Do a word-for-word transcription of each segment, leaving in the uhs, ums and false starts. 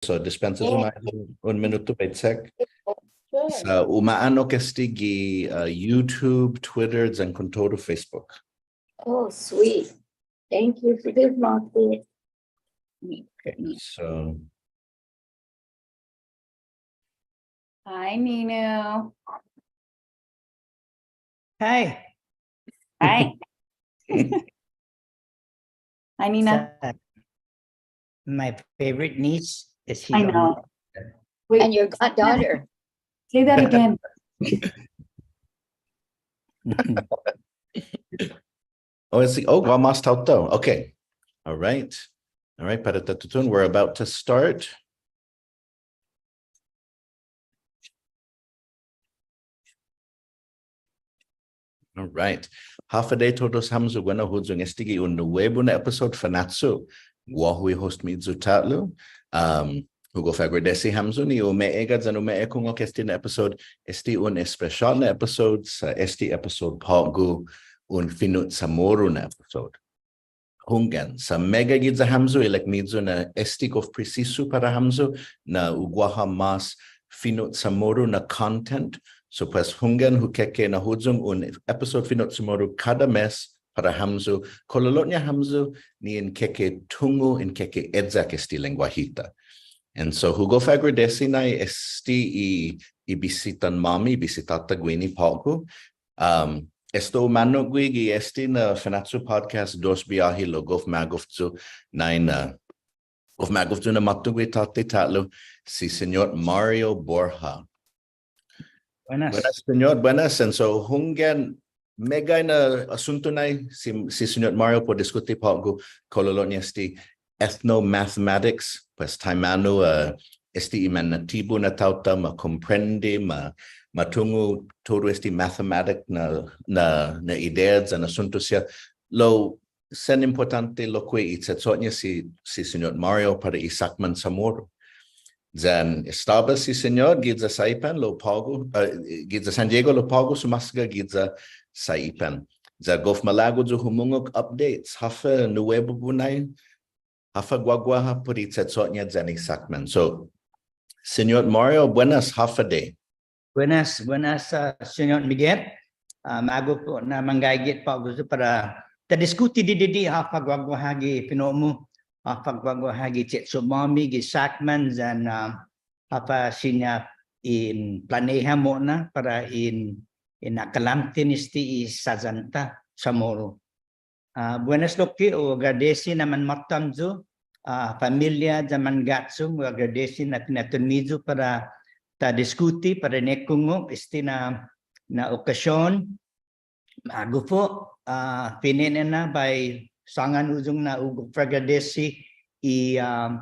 So, dispensa yu' un minutu bai check. Sa' uma'annok este gi, uh, YouTube, Twitter, yan kontodu Facebook. Oh, sweet. Thank you for this, Marcy. Okay, so. Hi, Nino. Hi. Hi. Hi, Nina. Sa-, my favorite niece is here. I know. Wait. And your goddaughter. Say that again. Oh, I see. Oh, guaha mås taotao. Okay. All right. All right, para ta tutuhon, we're about to start. All right. Håfa adai todus hamyo, guini na huyong este gi un nuebu na episode Fanachu. Guåhu i host-miyu ta'lo. Um, hu gof agradesi hamyo ni umeegga' yan umeekungok este na episode, este un espesiåt na episode, sa' este episode på'go un fino' CHamoru na episode. Hunggan, sa' meggai giya hamyo, ilek-miyu na este gof presisu para hamyo na u guaha mås fino' CHamoru na content. So pues hunggan hu keke na huyong un episode fino' CHamoru kada mes para hamyo, kololo'ña hamyo ni in keke tungo', in keke eyak este lengguahi-ta. And so hu gof agradesi nai este i, i bisitan-måmi, bisitå-ta guini på'go. Um, esta u mannok gui' gi este na Fanachu Podcast dos biåhi lao gof magof yu' nai na, gof magof yu' na måtto gui' tåtte ta'lo, si Señot Mario Borja. Buenas. Buenas, Señot. Buenas. And so, hunggan, meggai na asunto nai, si, si Señot Mario para diskuti på'go, kololo'ña este ethnomathematics, pues taimanu, uh, este i man natibu na taotao ma komprende, ma, ma tungo' todu este mathematic na, na, na idea yan asunto siha. Lao sen impottånte lokkue' i che'cho'-ña si, si Señot Mario para i sakman CHamoru. Yan estaba si Señot giya Saipan lao på'go, uh, giya San Diego lao på'go sumåsaga giya Saipan. Ya gof malago' yu' humungok updates, håfa nuebu nai, håfa guaguaha put i che'cho'-ña yan i sakman. So, Señot Mario, buenas, håfa adai. Buenas, buenas, uh, Señot Miguel. Uh, magof yu' na manggaige på'go para ta diskuti didide' håfa guaguaha gi fino'-mu, håfa guaguaha gi che'cho'-måmi, gi sakman, yan, uh, håfa siña in planeha mo'na para in, in na'kalamten este i sayan-ta CHamoru. Ah, buenas lokkue', hu agradesi na manmåtto hamyo, ah, familia yan mangga'chong, hu agradesi na finatton-miyu para ta diskuti, para in ekungok este na, na okasion. Magof yu', ah, fine'nana bai sångan huyong na hu gof agradesi i, ah,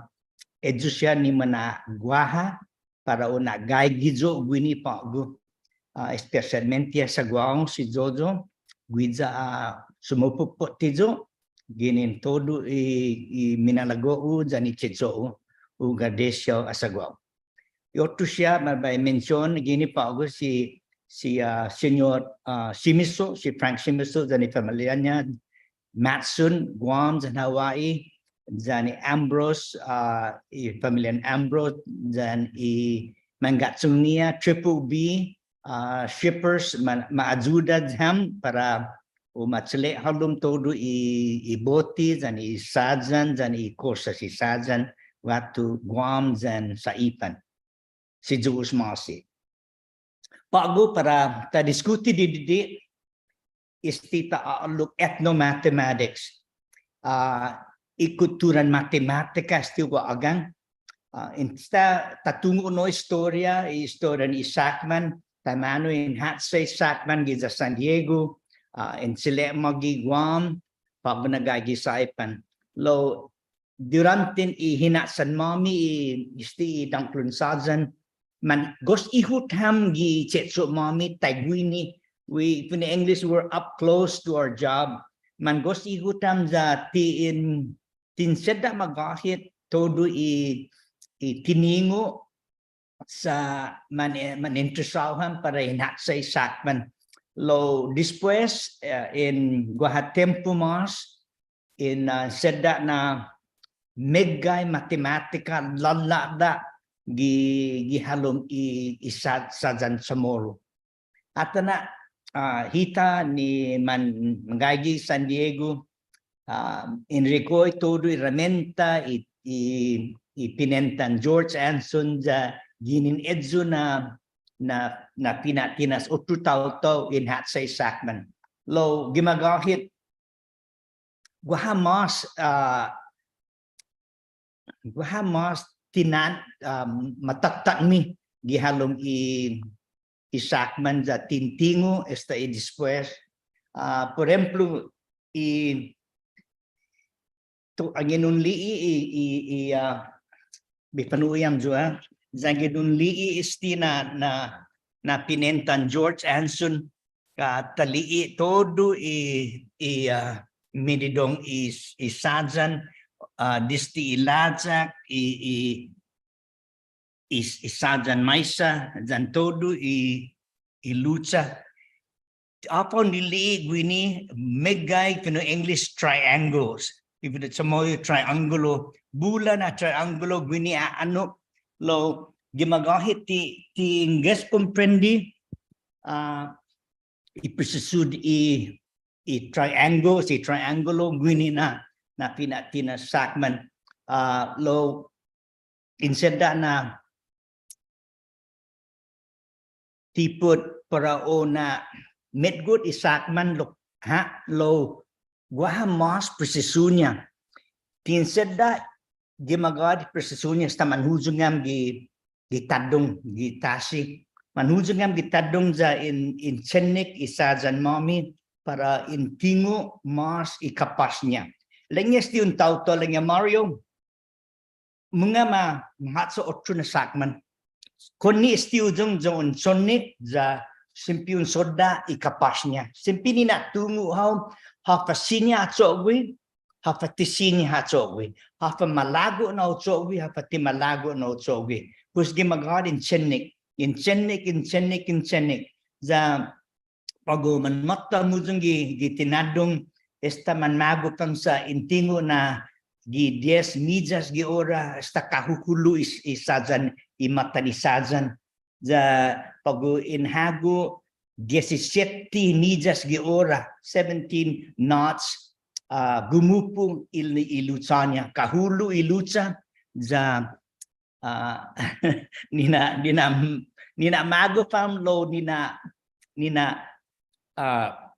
ayu siha ni mana'guaha para u na'gaige yu' guini på'go. Ah, espesiatmente hahasso guåhu si Jojo, guiya, ah, sumupopo'te yu', ginen todu i, i minalago'-hu yan i che'cho'-hu, hu agradesi hao hahasso guåhu. I otro siha, ma bai mension guini på'go si, si, ah, Señot, ah, Shimizu, si Frank Shimizu, yan i familia-ña, Matson, Guam, yan Hawaii, yan i Ambrose, ah, i familian Ambrose, yan i mangga'chong-ñiha, Triple B, ah, shippers, ma, ma ayuda ham para u machule' hålom todu i, i boti, yan i sayan, yan i kosas i sayan, guatu Guam, yan Saipan. Si Yu'os ma'åse'. På'go para ta diskuti didide', este ta a'alok ethnomathematics. Ah, i kutturan matematika este guaha hågang. Ah, in esta ta tungo' nu estoria, i estorian i sakman, taimanu in hasso i sakman giya San Diego, ah, in chule' mågi Guam, på'go na gaige Saipan. Lao, duranten i hinassan-måmi i, este i dångkolo sayan, mangos ihot ham gi che'cho'-måmi taiguini. We, in English, we're up close to our job. Mangos ihot ham ya ti in, ti in sedda' magåhet todu i, i tiningo' sa' man, man interesao ham para hinassan i sakman. Lao despues, eh, in guaha tiempo mås, in, ah, sedda' na meggai matematika låla'la' gi, gi halom i, i sa-, Sayan CHamoru. Atan ha', ah, hita ni man-, manggaige San Diego, ah, in rikoi todu i ramenta, i, i, i pinentan George Anson ya ginen eyu na, na, na pina'tinas otro taotao in hacha i sakman. Lao gi magåhet, guaha mås, ah, guaha mås tinan-, ah, matatåtme gi halom i, i sakman ya tintingo' esta i despues. Ah, por ehemplo, i to, anggen un li'e' i, i, i, ah, bai fa'nu'i hamyo, ah. Yanggen un li'e' este na, na, na pinentan George Anson, ah, ta li'e' todu i, i, ah, minidong i, i Sayan, ah, desde i layak, i, i, i, i Sayan maisa, yan todu i, i lucha. Håfa un li'e' guini, meggai fino' English triangles. Gi fino' CHamoru triangulo. Bula na triangulo guini a'annok. Lao gi magåhet ti, ti ingges komprende, ah, i presisun i, i triangles, i triangulo guini na, na pina'tinas sakman. Ah, lao in sedda' na ti put para u na'metgot i sakman lao, ha, lao guaha mås presisun-ña. Ti in sedda' gi magåhet presisun-ña esta manhuyong ham gi, gi tåddong, gi tasi. Manhuyong ham gi tåddong ya in, in chenek i Sayan-måmi para in tingo' mås i kapås-ña. Ilek-ña este un taotao, ilek-ña Mario, mungnga ma, ma hasso otro na sakman. Konne' este huyong ya un chenek ya siempre un sodda' i kapås-ña. Siempre nina'tungo' hao, håfa siña ha cho'gue, håfa ti siña ha cho'gue, håfa malago' na u cho'gue, håfa ti malago' na u cho'gue. Pues gi magåhet in chenek, in chenek, in chenek, in chenek. Ya på'go manmåtto ham huyong gi, gi tinåddong, esta manmagof ham sa' in tingo' na gi dies millas gi ora, esta kahuhulo' i, i Sayan, i måtan i Sayan. Ya på'go in hågu diesisiette millas gi ora, seventeen knots, ah, gumupu i, i lucha-ña, kahulo' i lucha, ya ah, nina-, nina-, nina'magof ham lao nina-, nina-, ah,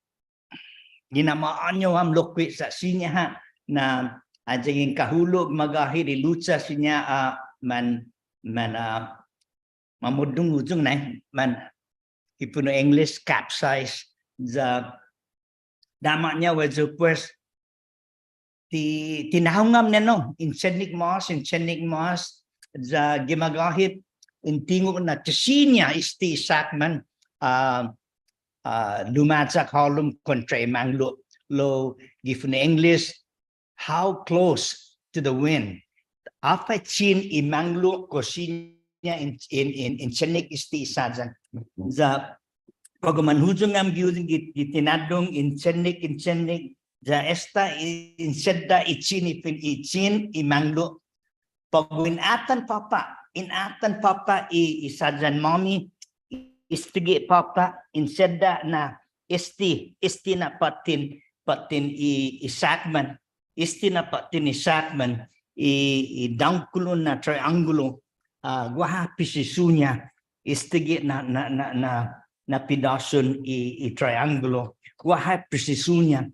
nina'ma'åñao ham lokkue' sa' siña ha', na, ah, yanggen kahulo' magåhet i lucha siña, ah, man, man, ah, mamoddong huyong nai, man, i fino' English, capsize, ya dama'ña, well, pues, ti, ti nahong ham enao, in chenek mås, in chenek mås, ya gi magåhet, in tingo' na ti siña este i sakman, ah, ah, lumayak hålom kontra i manglo', lao gi fino' English, how close to the wind. Håfa chin i manglo' kao siña in, in, in, in chenek este i Sayan. Ya på'go manhuyong ham gi, gi, gi tinåddong in chenek, in chenek. Ya esta i, in sedda' i chin i fin-, i chin i manglo'. På'go in atan påpa', in atan påpa' i, i Sayan-måmi, estague' påpa', in sedda' na este, este na påttin, påttin i, i sakman, este na påttin i sakman, i, i dångkolo na triangulo, ah, guaha presisun-ña, estague' na, na, na, na, na pedåson i, i triangulo, guaha presisun-ña.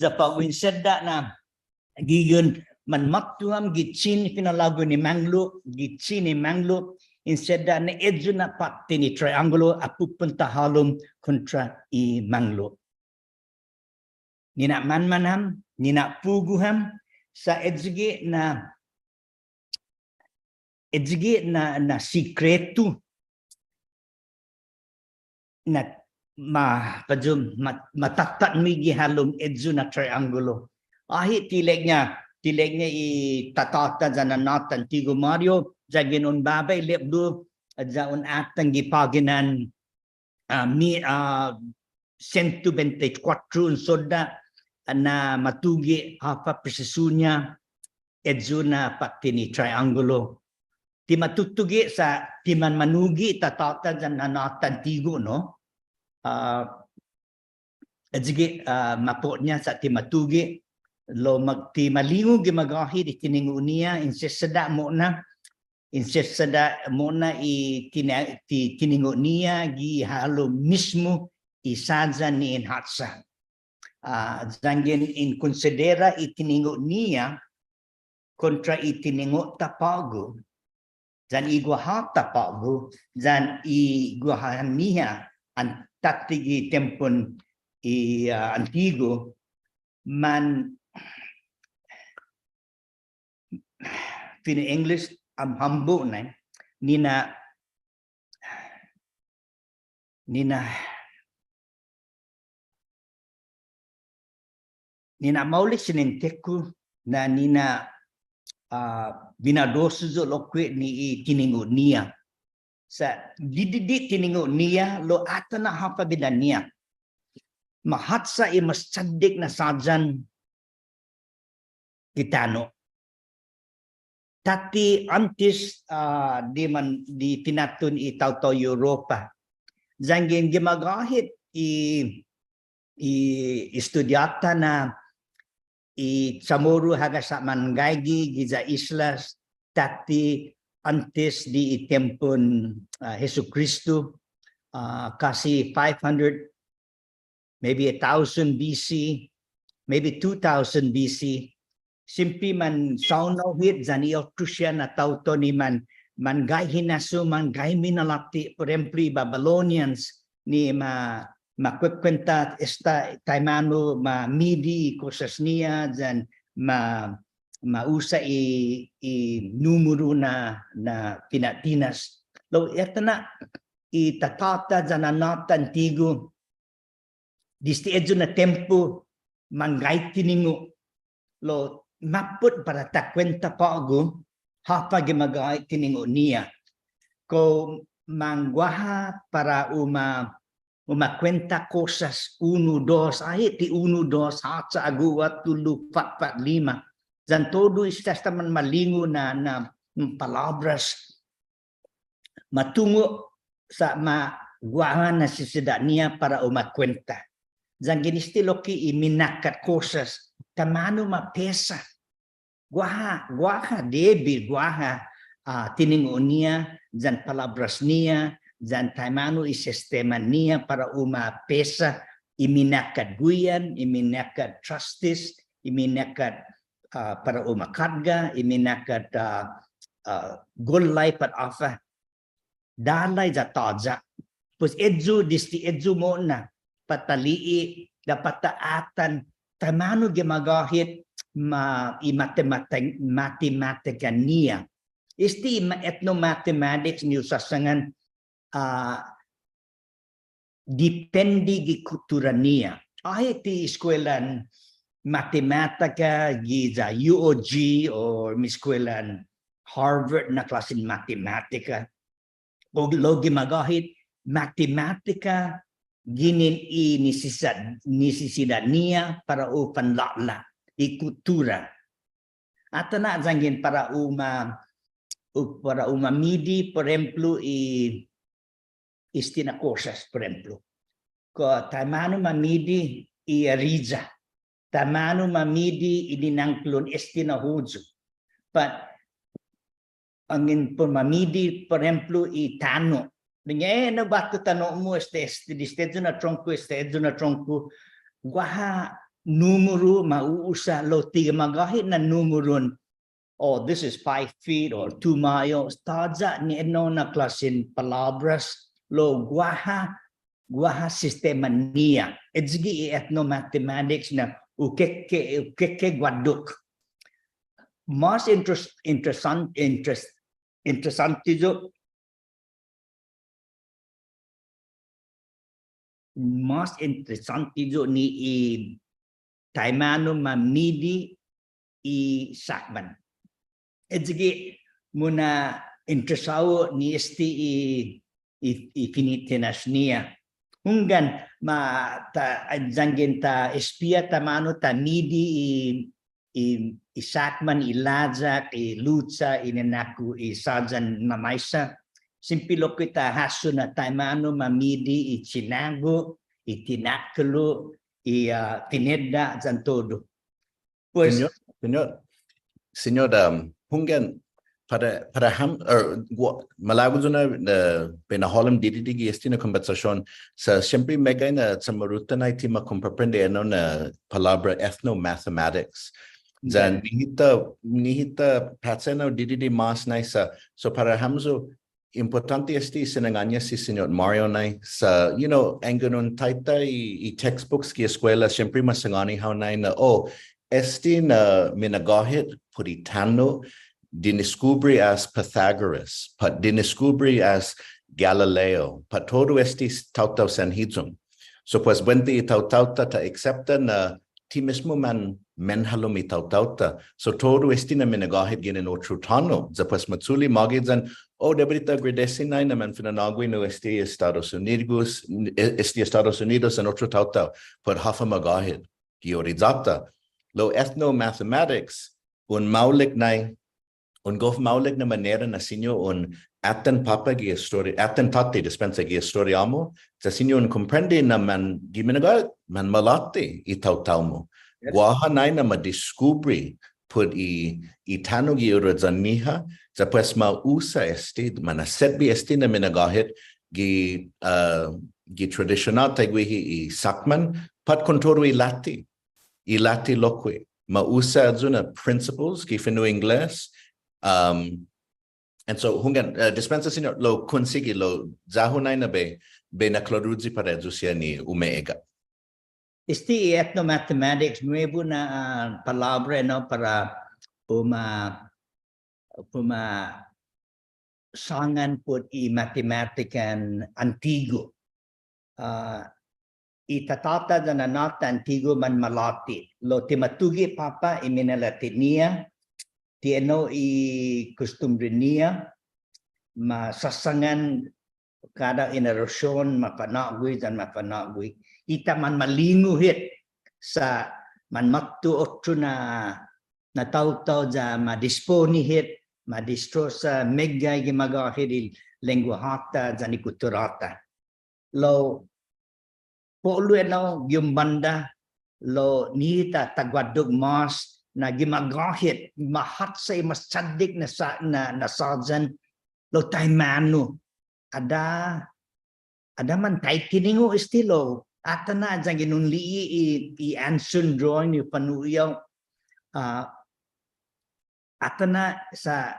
Ya på'go in sedda' na, gigon manmåtto ham gi chin fina'lågu ni manglo', gi chin i manglo', in sedda' na eyu na påttin i triangulo, apupun ta hålom kontra i manglo'. Nina'manman ham, nina'pugo ham, sa' eyugue' na, eyugue' na, na sikretu, na ma-, på'go ma-, matatåtme gi halom eyu na triangulo. Åhe', ti ilek-ña, ti ilek-ña i tatå-ta yan nanå-ta, Antigu Mario, yanggen un baba i lepblo, ya un atan gi påginan, ah, mi-, ah, siento bente kuåttro un sodda', na matuge' håfa presisun-ña, eyu na påtte ni triangulo. Ti ma tutuge' sa' ti manmanuge' tatå-ta yan nanå-ta antigu, no? Ah, ayugue', ah, mapo'ña sa' ti ma tuge', lao ma, ti ma lingu gi magåhet i tiningo'-ñiha, in seseda mo'na, in seseda mo'na i tina-, ti, tiningo'-ñiha gi hålom mismo i sayan ni in håtsa. Ah, yanggen in konsidera i tiningo'-ñiha, kontra i tiningo'-ta på'go, yan i guaha-ta på'go, yan i guaha-ñiha an tåtte gi tiempon i, ah, antigu, man, fino' English, I'm humble, no? Ni na, ni na, ni na maolek siniente-ku na ni na, ah, binadosu yu' lokkue' ni i tiningo'-ñiha. Sa' didide' tiningo'-ñiha, lao atan na håfa bidan-ñiha. Mahåtsa i mas chaddek na sayan gi tano'. Tåtte åntes, ah, di man, di finatton i taotao Europa. Yanggen gi magåhet i, i estudiå-ta na i Chamoru hagas ha' manggaige giya islas tåtte åntes di i tiempon, ah, Jesukristo, ah, kåsi five hundred, maybe a thousand B C, maybe two thousand B C. Siempre mansaonao hit yan i otro siha na taotao ni man, manggai hinasso, manggai minalåte', por ehemplo, i Babylonians, ni ma, ma kuekuenta esta taimanu ma midi i kosas-ñiha, yan ma, ma usa i, i numeru na, na pinatinas. Lao esta na i tatå-ta yan nanå-ta antigu, desde eyu na tiempo, manggai tiningo'. Lao mappot para ta kuenta på'go, håfa gi magåhet tiningo'-ñiha. Kao mangguaha para u ma, u ma kuenta kosas, unu, dos, ai ti unu, dos, håtsa, agu'wa, tulu, fåtfåt, lima. Yan todu esta esta man malingu na, na palåbras. Ma tungo' sa' ma guaha nisisidåt-ñiha para u ma kuenta. Yanggen este lokkue' i minakkat kosas, taimanu ma pesa. Guaha, guaha debi, guaha, ah, tiningo'-ñiha, yan palåbras-ñiha, yan taimanu i sistema-ñiha para u ma pesa, i minakkat guihan, i minakkat trastes, i minakkat ah, para u ma katga, i minakkat, ah, ah, gollai pat håfa. Dalai ya tåya'. Pues eyu, desde eyu mo'na, pat ta li'e', ya pat ta atan, taimanu gi magåhet ma, i matemati-, matematika-ñiha. Este i ma-, ethnomathematics ni hu sasangan, ah, dipende gi kuttura-ñiha. Ai ti eskuelan matematika giya U O G o mi eskuelan Harvard na klåsen matematika. O lao gi magåhet matematika ginen i nisisat-, nisisidåt-ñiha para u fanlåla' i kuttura. Atan na yanggen para u ma, u, para u ma midi, por ehemplo, i este na kosas, por ehemplo. Kao taimanu ma midi i ariya. Taimanu ma midi i ninangklon este na huyu. Pat anggen para u ma midi, por ehemplo, i tano'. Nangga, eh, na guatu tano'-mu este, este, desde eyu na trongko, este, eyu na trongko. Guaha numeru ma u'usa lao ti gi magåhet na numerun, oh, this is five feet or two miles. Tåya' ni ennao na klåsen palåbras lao guaha, guaha sistema-ñiha. Ayugue' i ethnomathematics na ukeke, ukeke guaddok. Mas interes-, interesan-, interes-, interesånte yu', mas interesånte yu' ni i taimanu ma midi i sakman. Ayugue' muna'interesao ni este i, i, i fina'tinas-ñiha. Hunggan ma ta, yanggen ta espia taimanu ta midi i i, i sakman, i layak, i lucha, i nina'na-hu, i såyan mamaisa. Siempre lokkue' ta hasso na taimanu mamidi i chinago, i tinakulu, i, ah, finedda' yan todu. Pues, Siñot, Siñot, Siñot, um, hunggan, para, para ham-, or, gua-, malago' yu' na, na, bai na'hålom didide' gi este na kombetsasion, sa' siempre meggai na Chamoruta nai ti ma komprende enao na palåbra ethnomathematics. Yan, okay, nihi ta, nihi ta påtcha enao didide' mås nai sa', so para hamyo, impottånte este i sinangån-ña si Siñot Mario nai sa', you know, anggen un taitai i, i textbooks gi eskuela, siempre ma sangåni hao nai na, oh, este na minagåhet put i tano' dineskubri as Pythagoras, pat dineskubri as Galileo, pat todu este taotao sanhiyong. So, pues, buente i taotao-ta ta aksepta na ti mismo man menhalom i taotao-ta. So todu este na minagåhet ginen otro tåno'. Ya pues ma chule' mågi yan, oh, debi di ta agradesi nai na man fina'nå'gue nu este Estados Unidos, e-, este Estados Unidos yan otro taotao, put håfa magåhet gi oriyå-ta. Lao ethnomathematics, un maolek nai, un gof maolek na manera na siña un atan påpa' gi estori-, atan tåtte, dispensa, gi estoriå-mu, ya siña un komprende na man gi minagåhet, manmalåte' i taotao-mu. Yes. Guåha nai na ma diskubri put i, i tano' gi urayon-ñiha, ya pues ma usa este, ma na'setbe este na minagåhet gi, ah, gi tradisionåt taiguihi i sakman, pat kontodu i latte. I latte lokkue'. Ma usa ayu na principles gi fino' Ingles. Um, and so, hunggan, uh, dispensa, Siñot, lao konsigi, lao ya-hu nai na bai, bai na'klåruyi para ayu siha ni umeegga'. Este i ethnomathematics, nuebu na, ah, palåbra, no, para uma-, umasångan put i matematikan antigu. Ah, i tatå-ta yan nanå-ta antigu manmalåte'. Lao ti ma tuge' påpa' i minalåte'-ñiha, ti enao i kostumbre-ñiha, ma sasångan kada henerasion, ma fa'nå'gue yan ma fa'nå'gue. Hita manmalingu hit sa' manmåtto otro na, na taotao ya ma disponi hit, ma distrosa meggai gi magåhet i lengguahi-ta yan i kuttura-ta. Lao po'lu enao gi un bånda, lao nihi ta taguaddok mås na gi magåhet, ma håtsa i mas chaddek na sa-, na, na såyan, lao taimanu. Ada, ada man taitiningo' este lao, atan na yanggen un li'e' i, i Anson drawing ni fa'nu'i hao, ah, atan na sa'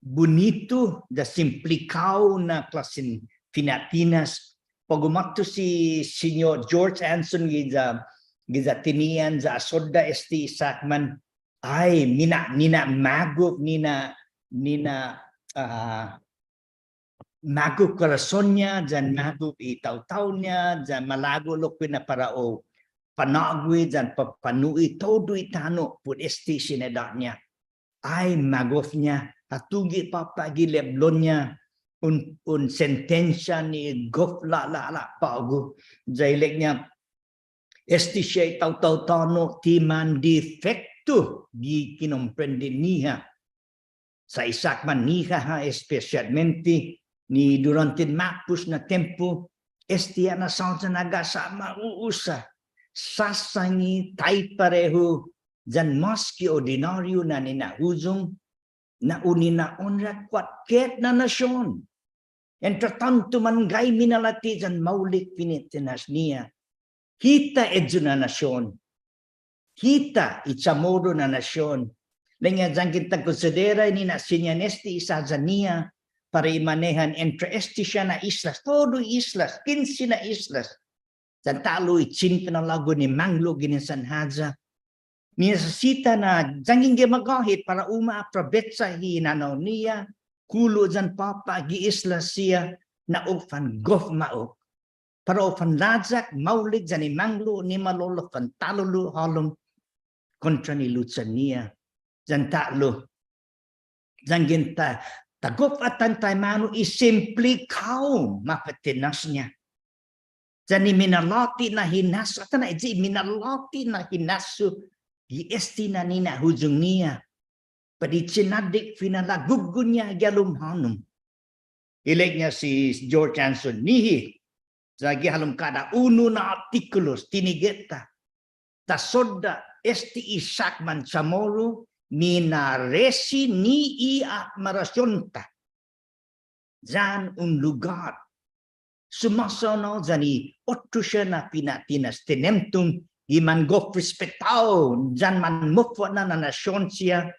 bunitu ya simplikao na klåsen fina'tinas. På'go måtto si Siñot George Anson giya, giya Tinian ya asodda' este i sakman. Ai, nina', nina' magof, nina', nina', ah, magof korason-ña, yan magof i taotao-ña, yan malago' lokkue' na para u fa'nå'gue, yan pa-, fa'nu'i todu i tano' put este sinedda'-ña. Ai, magof-ña, ha tuge' påpa' gi lepblo-ña, un, un sentensia ni gof låla'la' på'go, ya ilek-ña, este siha i taotao tåno' ti mandifektu gi kinomprende-ñiha. Sa' i sakman-ñiha ha', espesiatmente ni duranten ma'pos na tiempo, este ha' na sångan agasa' ma u'usa, sasangi, taiparehu, yan mås ki odinåriu na nina'huyong, na u nina'onra kuåtke na nasion. Entre tanto, manggai minalåte' yan maolek fina'tinas-ñiha. Hita ayu na nasion. Hita i Chamorro na nasion. Ilek-ña yanggen ta konsidera ni na siña este i såyan-ñiha para i manehan entre este siha na islas, todu islas, kinse na islas. Yan ta'lo i chinta na lågu ni manglo' ginen san håya. Ninisisita na yanggen gi magåhet para u ma aprobecha i hinanao-ñiha, kulo' yan påpa' gi islas siha na u fangof maolek. Para u fanlayak maolek yan i manglo' ni malolo' fantalolo' hålom kontra ni lucha-ñiha. Yan ta'lo. Yanggen ta, ta gof atan taimanu i simplikao mafa'tinas-ña. Yan i minalåte' na hinasso, atan na i minalåte' na hinasso, gi este na nina'huyong-ñiha, pat i chinadde' fina'lågu-ña gi halom hånom. Ilek-ña si George Anson, nihi, sa' gi halom kada unu na åttikulos tinige'-ta, ta sodda' este i sakman Chamorro, nina'resi ni i atmarasion-ta. Yan un lugåt sumåsaonao yan i otro siha na pina'tinas tinemtom, i manggof respetao yan manmofo'na na nasion siha,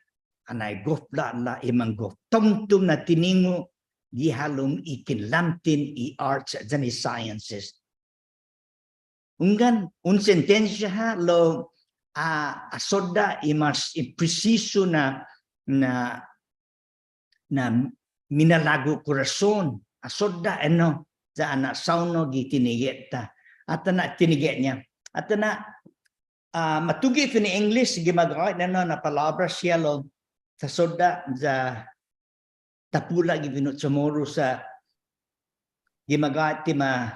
anai gof lå'la' i manggof tomtom na tiningo' gi halom i kinlamten i arts yan i sciences. Hunggan, un sentensia ha' lao, a, asodda' i mas i presisu na, na, na minalago' korason. Asodda' enao, ya ha na'saonao gi tinige'-ta. Atan ha' tinige'-ña. Atan ha', a, matuge' fino' English, gi magåhet enao na palåbra siha lao, ta sodda' ya ta pula' gi fino' Chamorro sa' gi magåhet ti ma,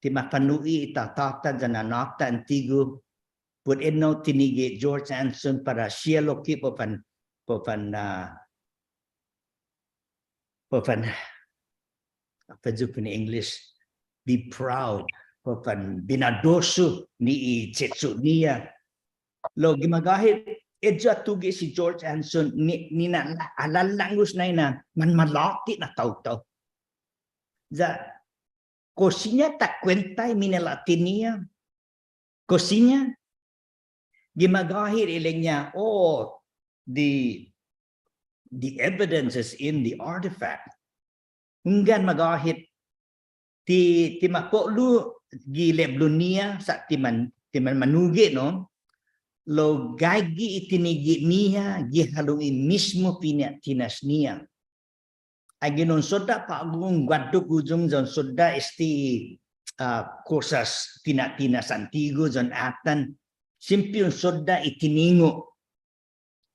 ti ma fanu'i i tatå-ta yan nanå-ta antigu, put enao tinige' George Anson para siha lokkue' para u fan, para u fan, a, para u fan, håfa ayu fino' English, be proud, para u fan binadosu ni i che'cho'-ñiha. Lao gi magåhet, ayu ha tuge' si George Anson ni, nina'la-, alalångus nai na manmalåte' na taotao. Ya, kao siña ta kuentai minalåte'-ñiha? Kao siña? Gi magåhet ilek-ña, oh, the, the evidence is in the artifact. Hunggan magåhet, ti, ti ma po'lu gi lepblo-ña sa' ti man, ti man manuge', no? Lao gaige i tinige'-ñiha gi halom i mismo pina'tinas-ñiha. Anggen un sodda' på'go, un guaddok huyong ya un sodda' este, a, kosas pina'tinas antigu ya un atan. Siempre un sodda' i tiningo'.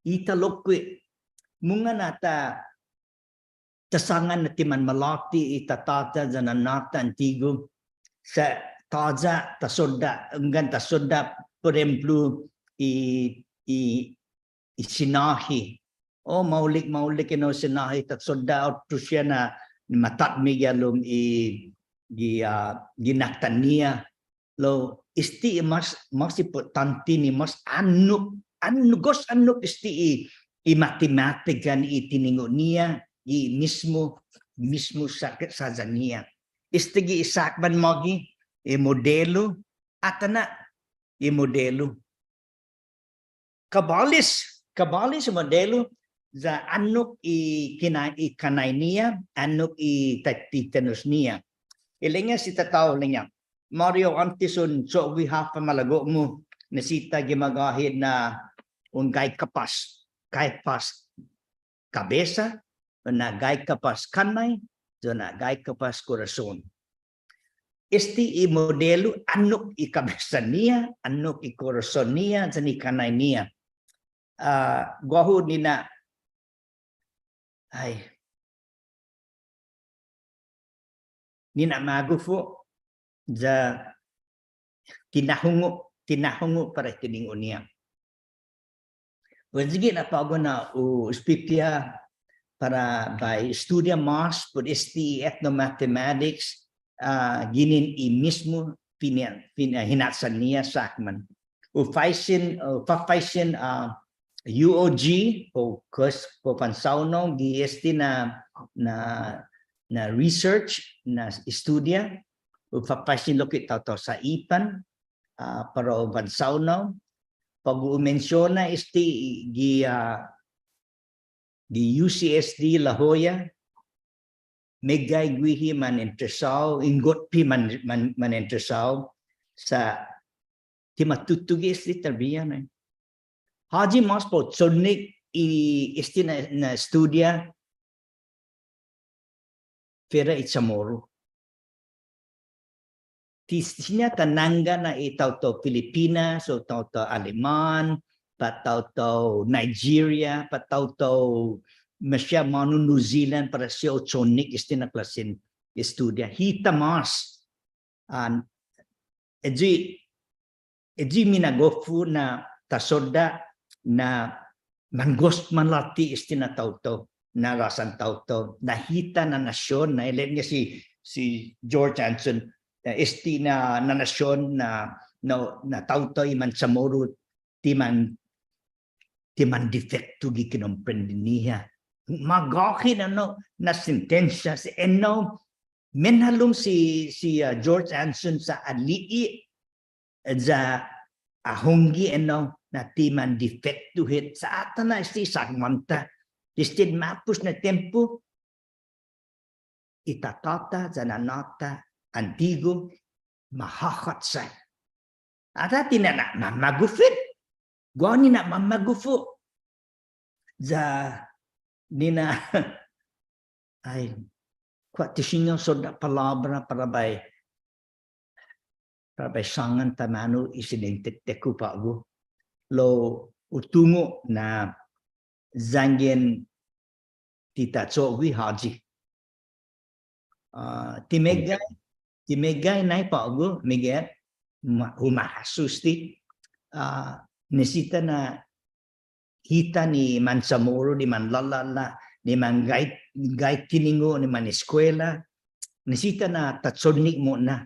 Esta lokkue', mungnga na ta, ta sångan na ti manmalåte' i tatå-ta yan nanå-ta antigu. Sa' tåya' ta sodda', hunggan ta sodda', por ehemplo, i, i, i sinåhi. O, maolek, maolek enao sinåhi, ta sodda' otro siha na matåtme gi halom i, gi, a, gi naktan-ñiha. Lao este i mas, mas impottånte ni mas annok, annok, gos annok este i, i matematika yan i tiningo'-ñiha, i mismo, mismo sa-, sayan-ñiha. Este gi i sakman mågi, i modelo, atan ha', i modelo. Kabåles, kabåles i modelo, ya annok i kina-, i kanai-ña, annok i ta-, titanos-ña. Ilek-ña si tatå-hu ilek-ña, Mario, åntes un cho'gue håfa malago'-mu, nisisita gi magåhet na un gaige kapas, gaige kapas kabesa, na gaige kapas kanai, ya na gaige kapas korason. Este i modelo, annok i kabesa-ña, annok i korason-ña, yan i kanai-ña. A, guåhu nina-, ai. Nina'magof yu' ya ti nahungo', ti nahungo' para tiningo'-ña. Hu sigi na på'go na u espipiha para bai estudia mås put este i ethnomathematics, a, ginen i mismo fina-, fina-, hinatsan-ña sakman. U faisen, u fafaisen, a, U O G, kao, kao u fansaonao gi este na, na, na research, na estudia, u fafaisen lokkue' taotao Saipan, a, para u fansaonao. På'go u mensiona este gi, a, gi U C S D La Jolla, meggai guihi man interesao, ingotpe man, man, man interesao, sa' ti ma tutuge' este trabiha nai. Håyi mås para u chonnek i este na, na estudia, fuera i Chamorro. Ti siña ta nangga na i taotao Filipinas, o taotao Aleman, pat taotao Nigeria, pat taotao maseha månu New Zealand para siha u chonnek este na klåsen estudia. Hita mås. An, ayu i, ayu i minagof-hu na ta sodda' na mangos manlåte' este na taotao, na rasan taotao, na hita na nasion, na ilek-ña si, si George Anson, na este na, na nasion na, na, na taotao i manChamoru ti man, ti mandifektu gi kinomprende-ñiha. Magåhet na, no, na sentensia, si, enao, menhalom si, si, ah, George Anson sa' ali'e' ya ha hongge enao na ti mandifektu hit sa' atan na este sakman-ta. Desde ma'pos na tiempo, i tatå-ta yan nanå-ta antigu, mahahåtsa. Atan ti nina'mamagof hit. Guåhu nina'mamagof yu'. Ya nina, ai, kuåtto siña sodda' palåbra para bai, para bai sångan taimanu i sinintetek-hu på'go. Lao hu tungo' na yanggen ti ta cho'gue håyi. Ah, ti meggai, ti meggai nai på'go, meggai, ma-, huma'hasso este. Ah, nisisita na hita ni manChamoru, ni manlalåla', ni manggai, gai tiningo', ni maneskuela. Nisisita na ta chonnek mo'na.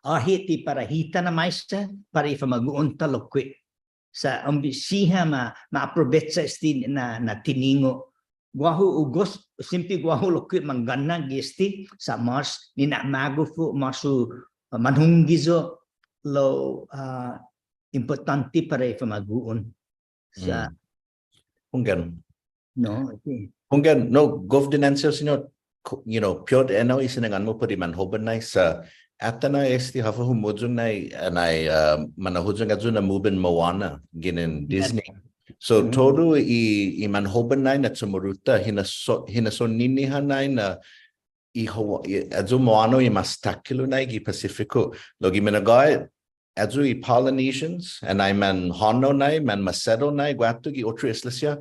Åhe' ti para hita na maisa, para i famagu'on-ta lokkue'. Sa' ambi siha ma, ma aprobecha este na, na tiningo'. Guåhu hu gos-, siempre guåhu lokkue' manggana' gi este, sa' mas nina'magof yu', mas hu, uh, manhongge yu', lao, uh, impottånte para i famagu'on. Sa' hunggan. No, okay. Hunggan, no, gof dinanche, siñot, ko-, you know, piot enao i sinangån-mu put i manhoben nai sa' atan na este håfa humuyong nai, nai, uh, manhuyong ayu na Muben Moana, ginen Disney. So, todu i, i manhoben nai na Chamoru-ta, hinasso-, hinasson-ñiha nai na i Hawa-, i, ayu Moana i mas takhilo' nai gi Pasifiko. Lao gi minagåhet, ayu i Polynesians, annai manhånao nai, manmasettle nai, guatu gi otro isla siha,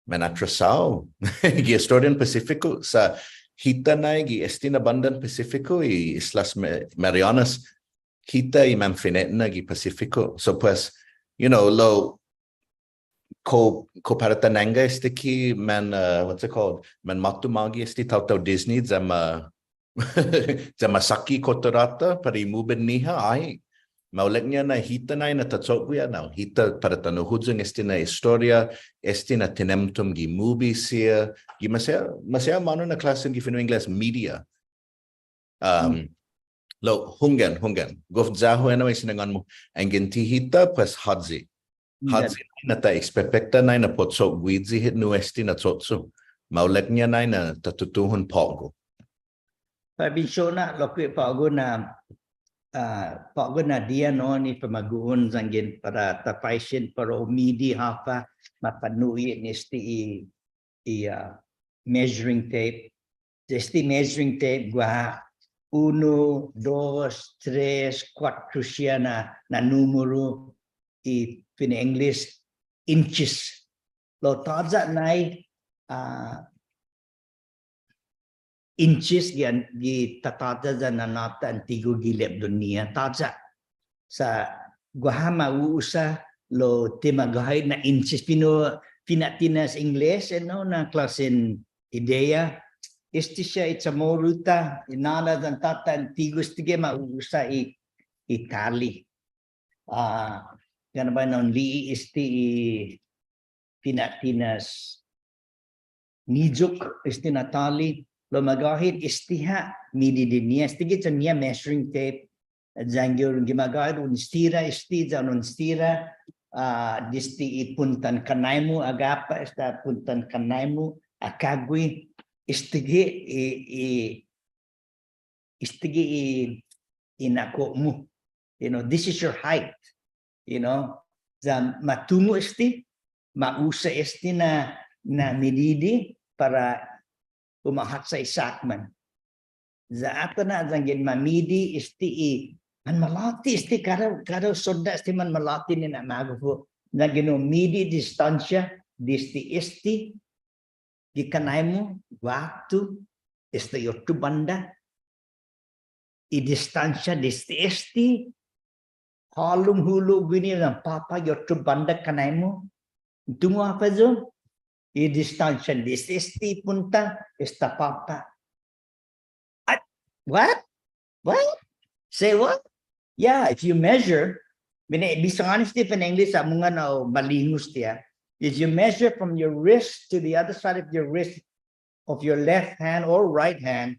manatrasao. Gi estorian Pasifiko, sa' hita nai gi este na bandan Pasifiko, i Islas Ma-, Marianas, hita i manfine'na gi Pasifiko. So pues, you know, lao, kao, kao para ta nangga este ki man, uh, what's it called? Manmåtto mågi este taotao Disney, ya ma, ya ma såkkan i kotturå-ta para i muben-ñiha, ai. Maolekña na hita nai na ta cho'gue enao, hita para ta na'huyong este na estoria, este na tinemtom gi mubi siha, gi maseha, maseha månu na klåsen gi fino' Ingles media. Um, lao, hunggan, hunggan. Gof ya-hu enao i sinangån-mu. Anggen ti hita, pues, håyi. Håyi nai na ta ekspekpekta nai na pot cho'guiyi hit nu este na cho'cho'. Maolekña nai na ta tutuhon på'go. Para bai mensiona lokkue' på'go na, ah, på'go na diha, no, ni famagu'on yanggen para ta faisen para u midi håfa, mafa'nu'i ni este i i, ah, measuring tape. Este measuring tape, guaha unu, dos, tres, kuåttro siha na, na numeru i fino' English, inches. Lao tåya' nai, ah, inches gi an-, gi tatå-ta yan nanå-ta antigu gi lepblo-ña tåya'. Sa' guaha ma u'usa lao ti magåhet na inches fino', fina'tinas Ingles, enao, na klåsen idea. Este siha i Chamoru-ta, i nanå-ta yan tatå-ta antigu, estague' ma u'usa i, i tali. Ah, gana bai un li'e' este i fina'tinas niyok, este na tali, lao magåhet este ha' mididi-ña, estague' siha measuring tape, yanggen gi magåhet un estira este, yan un estira, ah, desde i puntan kannai-mu, agapa' esta puntan kannai-mu, akagui, estague' i, i, estague' i, i nahko'-mu. You know, this is your height. You know, ya ma tungo' este, ma usa este na, na mididi para u ma håtsa i sakman. Ya atan na yanggen ma midi este i, manmalåte' este kada, kada sodda' este manmalåte' nina'magof yu'. Yanggen u midi distånsia desde este gi kannai-mu, guatu, esta i otro bånda, i distånsia desde este, hålom hulo' guini na påpa' gi otro bånda kanai-mu. Tungo' håfa yu'? I distansien desde este punta esta påpa'. What? What? What? Say what? Yeah, if you measure, mene, bisangåni este in English, sa' mungnga na u malingu este, ah. If you measure from your wrist to the other side of your wrist, of your left hand or right hand,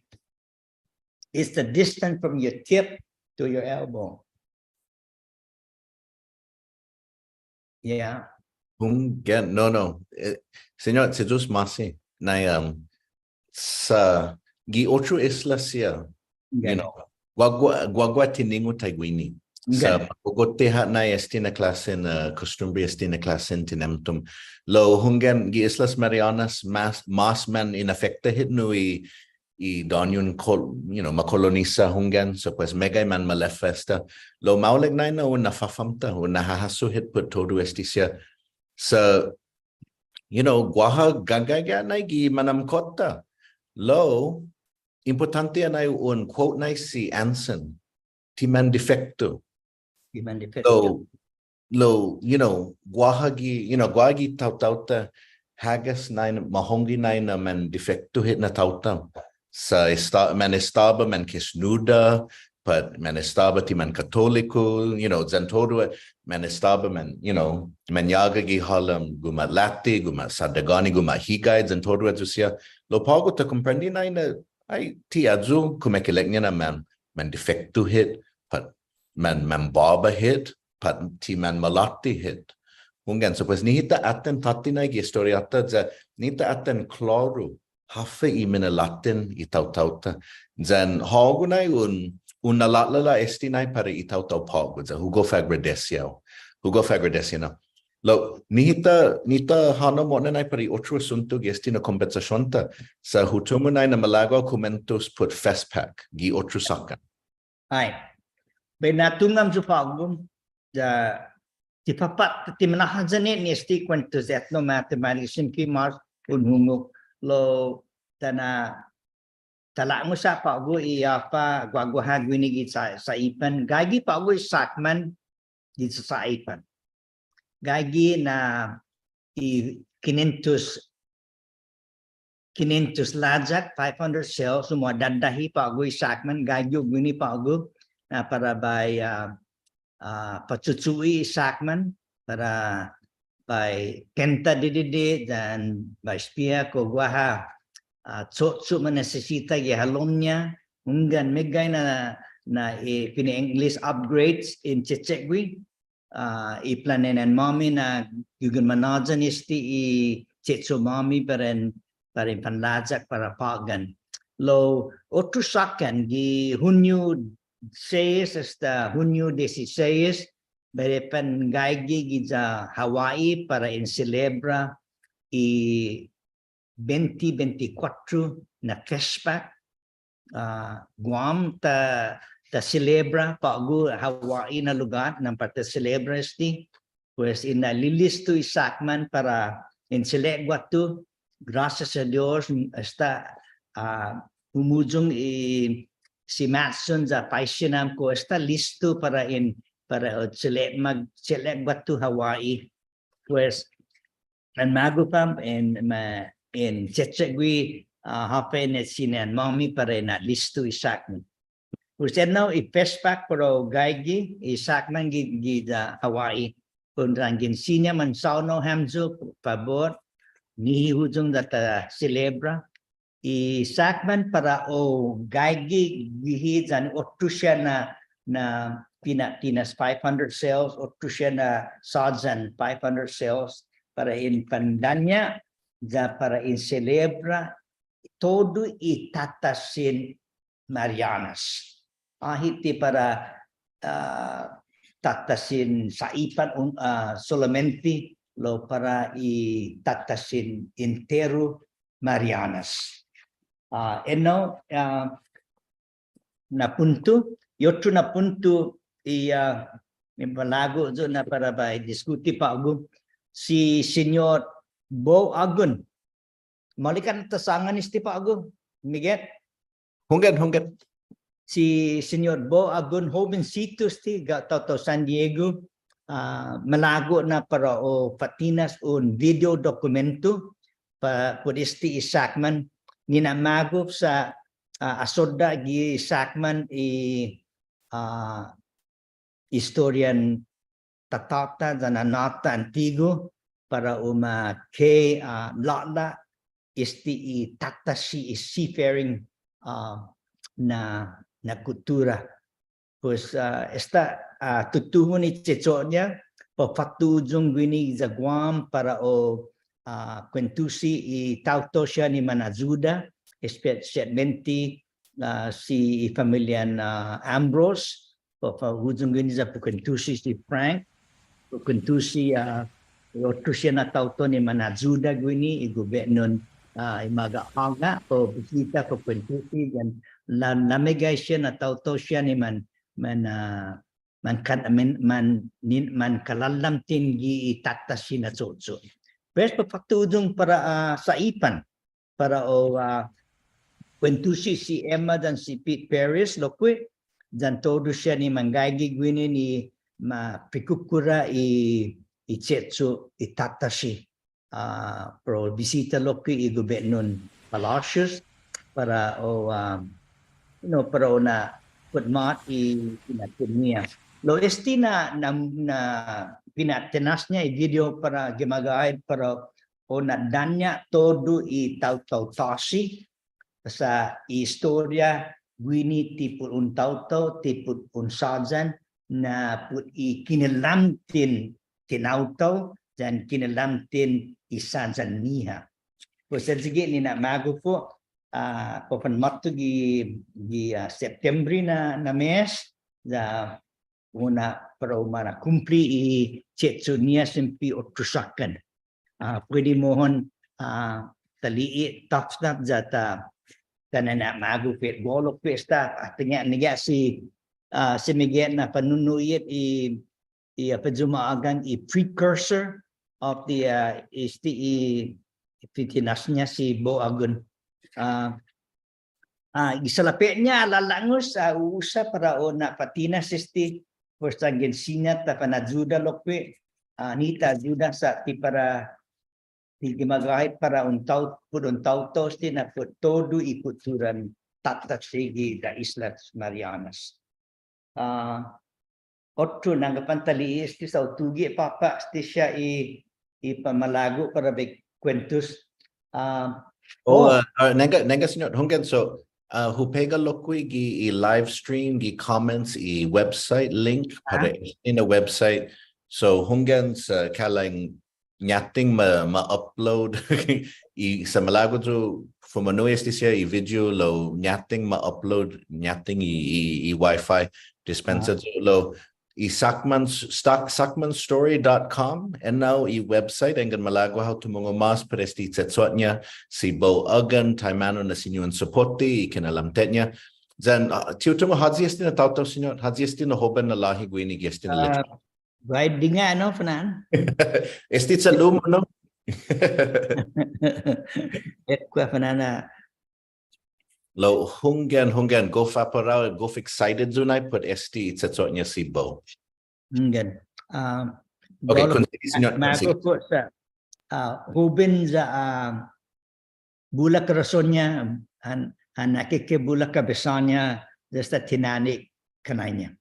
is the distance from your tip to your elbow. Yeah. Hunggan, no, no. Eh, Señot, si Yu'os ma'åse', nai, um, sa' gi otro isla siha, you know, guaguaha, guaguaha tiningo' taiguini. Sa' gof go'te ha' nai este na klåsen, uh, kostumbre, este na klåsen tinemptom. Lao hunggan gi Islas Marianas mas, mas man inafekta hit nu i i dåñon kol-, you know, ma kolonisa hunggan, so pues meggai man maleffa esta. Lao maolek nai na un na'fafåmta, un na'hahasso hit put todu este siha. So, you know, guaha gagaige nai gi manåmko'-ta. Lao, impottånte nai un quote nai si Anson, ti man difekto. Ti man difekto. Lao, lao, you know, guaha gi, you know, guaha gi taotao-ta, hagas nai, mahongge nai na man difekto hit na taotao. Sa' esta-, man estaba man kesnuda, pat man estaba ti man Katoliku, you know, yan todu, man estaba man, you know, man yaga gi halom guma'låte, guma'sadagåni, guma'higai, yan todu ayu siha. Lao på'go ta komprende nai na, ai, ti ayu kumekeilek-ña na man, man difekto hit, pat man, man båba hit, pat ti man malåte' hit. Hunggan, so pues nihi ta atan tåtte nai gi estoriå-ta ya, nihi ta atan klåru, håfa i minalåten i taotao-ta. Yan hågu nai un, un na'lå'la'la' este nai para i taotao på'go, ya hu gof agradesi hao. Hu gof agradesi, no. Lao, nihi ta, nihi ta hånao mo'na nai para i otro asunto gi este na kombetsasion-ta. Sa' hu tungo' nai na malago' hao kumuentos put FestPac, gi otro såkkan. Ai. Bai na'tungo' hamyo på'go, ya, ti påpa', ti minahåyan hit ni este kuentos etnomathematics, siempre mas un hungok lao ta na', ta la'ngus ha' på'go i håfa guaguaha guini gi Sa-, Saipan. Gaige på'go i sakman gi Saipan. Gaige na i kinentos kinentos layak, five hundred cells, sumådadahi på'go i sakman, gaige guini på'go, na para bai, ah, ah, pachuchu'i i sakman, para bai kenta didide', yan bai espiha kao guaha, ah, cho'cho' manesesita gi halom-ña, hunggan meggai na, na i fino' English upgrades in che'che'gue, ah, i planenan-måmi na yanggen manhåyan este i che'cho'-måmi para in, para in fanlayak para på'gan. Lao otro såkkan gi Hunio seis asta Hunio dieciséis, bai hu fan gaige giya Hawaii para in selebra i bente bente kuåttro na FestPac, ah, Guam ta, ta selebra på'go, Hawaii na lugåt, na para ta selebra este. Pues, i na'lilisto i sakman para in chile' guatu, gracias a Dios, esta, ah, humuyong i si Matson ya faisen ham kao esta listo para in, para, uh, chile' mag-, chile' guatu Hawaii. Pues, an magof ham in, ma, in che'che'gue, ah, håfa in siña-måmi para in na'listo i sakman. Pues ennao i FestPac para u gaige i sakman gi, giya Hawaii. Pues yanggen siña mansåonao hamyo, fabot, nihi huyong ya ta selebra, i sakman para u gaige guihi yan otro siha na, na pina-, pinas five hundred cells, otro siha na såyan five hundred cells, para in fandaña', ya para in selebra todu i tatasin Marianas. Åhe' ti para, ah, tatasin Saipan un, ah, solamente, lao para i tatasin enteru Marianas. Ah, ennao, ah, na punto, i otro na punto, i, ah, malago' yu' na para bai diskuti på'go, si Siñot Bo Agun. Maolek ha' na ta sångan este på'go, Miget? Hunggan, hunggan. si Señot Bo Agun, hobensitu este, ga' taotao San Diego, ah, malago' na para u fa'tinas un video dokumento pa-, put este i sakman, nina'magof sa', ah, asodda' gi sakman i, ah, estorian tatå-ta yan nanå-ta antigu para u ma ke, ah, lå'la' este i tåttasi i seafaring, ah, na, na kuttura. Pues, ah, esta, ah, tutuhon i che'cho'-ña, para u fåtto huyong guini giya Guam para u, ah, kuentusi i taotao siha ni manayuda, espesiatmente, ah, si i familian, ah, Ambrose, para u fåtto huyong guini ya para u kuentusi si Frank, para u kuentusi, ah, otro siha na taotao ni manayuda guini i gobietnon, ah, i Maga'håga, para u bisita para u kuentusi, yan la-, lameggai siha na taotao siha ni man, man, ah, man kan-, man, man, nin-, man kalalamten gi i tåttasi na che'cho'. Pues para u fåtto huyong para, ah, Saipan, para u, ah, kuentusi si Emma yan si Pete Perez lokkue', yan todu siha ni manggaige guini ni ma pekukkura i, i che'cho' i tåttasi, ah, para u bisita lokkue' i gobietnon Palacios, para u, ah, you know, para u na'put måt i, i na'put-ñiha. Lao este na, na, na pina'tinas-ña i video para gi magåhet para u na'danña' todu i taotao tåsi, sa' i estoria guini ti put un taotao, ti put un såyan, na put i kinalamten tinaotao, yan kinalamten i såyan-ñiha. Pues ayu gi nina'magof yu', ah, para u fanmåtto gi, gi, ah, Septembre na, na mes, ya u na' para u ma na'kumpli i che'cho'-ñiha siempre otro såkkan. Ah, puedi mohon, ah, ta li'e' tåftap ya ta, ta nina'magof hit guåhu lokkue' esta, ah, ti nangga, nangga si, ah, si Miguel na fanu'i hit i, i, ah, payuma'ågang i precursor of the, ah, este i, i fa'tinas-ña si Bo Agun. Ah, Ah, gi salåpe'-ña lalångus, ah, u usa para u na'fa'tinas este, pues yanggen siña ta fanayuda lokkue', ah, ni ta ayuda sa' ti para, ti gi magåhet para un tao-, put un taotao este na put todu i kutturan tåttasi gi da Islas Marianas. Ah, otro, nangga para ta li'e' este sa' hu tuge' påpa' este siha i, i pamalago' para bai kuentos. Ah, oh, oh. Ah, ah, nangga, nangga, Señot. Hunggan, so, ah, hu pega lokkue' gi i live stream, gi comments, i website link, ah, para este na website. So, hunggan sa' kalan ñatting ma, ma upload. I sa' malago' yu' fumunu' este siha i video lao ñatting ma upload, ñatting i, i, i wifi. Dispensa, ah, yu' lao i Sakman, Stock, sakmanstory dot com, ennao i website, yanggen malago' hao tumungo' mas put este che'cho'-ña, si Bo Agun, taimanu na siña un supotte, i kinalamten-ña. Yan, ah, ti hu tungo' håyi este na taotao, Señot, håyi este na hoben na låhi guini gi este na, ah, lecho'. Guaha dinga, no, Fanan? Este chalumo, no? Ekua Fanan na. Lao hunggan, hunggan, gof apurao, gof excited yu' nai put este che'cho'-ña si Bo. Hunggan. Ah, okay, Bo, kunsigi, Señot, kunsigi. Magof yu' sa', ah, hoben ya, ah, bula korason-ña, an, an akike bula kabesa-ña, ya esta tinane' kanai-ña.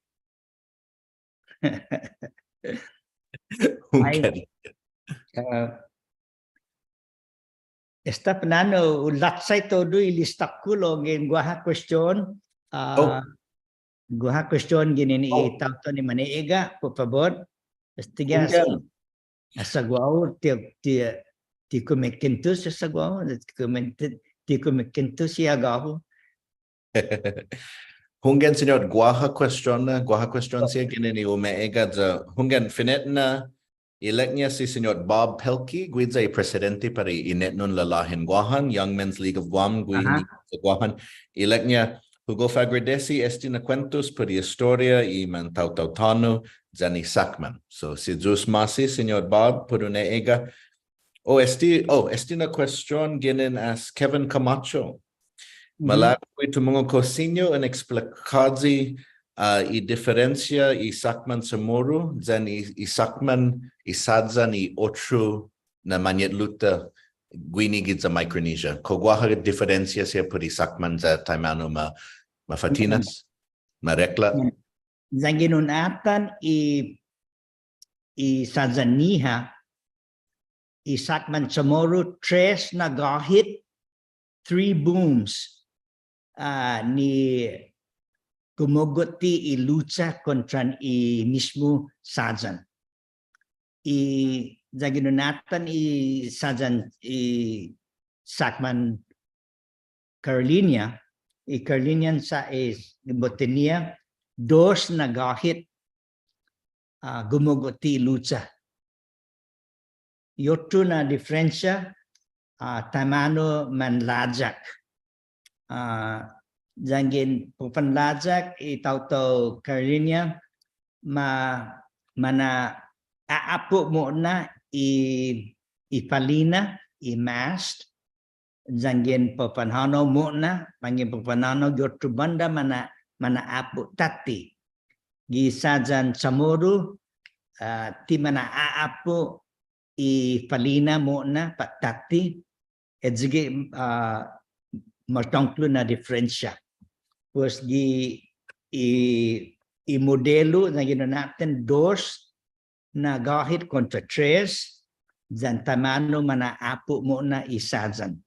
Ai, okay. Eh, esta Fanan, hu lachi todu i lista-ku lao yanggen guaha question, ah, oh, guaha question ginen i, oh, taotao ni mane'egga', por fabot. Esta ya, hunggan. Esta guåhu, ti, ti, ti kumeke'entos esta guåhu, ti kume-, ti, ti kumeke'entos i guåhu. Hunggan, Señot, guaha question na, guaha question siha ginen i ume'egga' ya, hunggan, fine'na, ilek-ña si Señot Bob Pelkey, guiya i presidente para i Inetnon Lalåhin Guåhan, Young Men's League of Guam, guini, aha, sa' Guåhan. Ilek-ña, hu gof agradesi este na kuentos put i estoria i mantaotao tåno' yan i sakman. So, si Yu'os ma'åse', Señot Bob, put un e'egga'. Oh, este, oh, este na question ginen as Kevin Camacho. Malago' gue' tumungo' kao siña un eksplikåyi, ah, i diferensia i sakman Chamoru, yan i, i sakman, i sayan i otro na mañe'lu-ta guini giya Micronesia. Kao guaha diferensia siha put i sakman ya taimanu ma, ma fa'tinas, ma rekla'. Yanggen un atan i, i sayan-ñiha, i sakman Chamoru, tres na gahit, three booms, ah, ni gumuguti i lucha kontran i mismo sayan. I, yanggen un atan i sayan, i sakman Carolina, i Carolinian sa' i bote-ña, dos na gahit, ah, gumuguti i lucha. I otro na diferensia, ah, taimanu manlayak. Ah, yanggen para u fanlayak i taotao Carolina, ma, mana'a'apu mo'na i, i falina, i mast, yanggen para u fanhånao mo'na, yanggen para u fanhånao gi otro bånda mana, mana'apu tåtte. Gi sayan Chamoru, ah, ti mana'a'apu i falina mo'na pat tåtte, ayu gi, ah, måtånkulu na diferensia. Pues gi i, i modelu na gi na'an dos, na gahit kontra tres, yan taimanu mana'apu mo'na i sayan.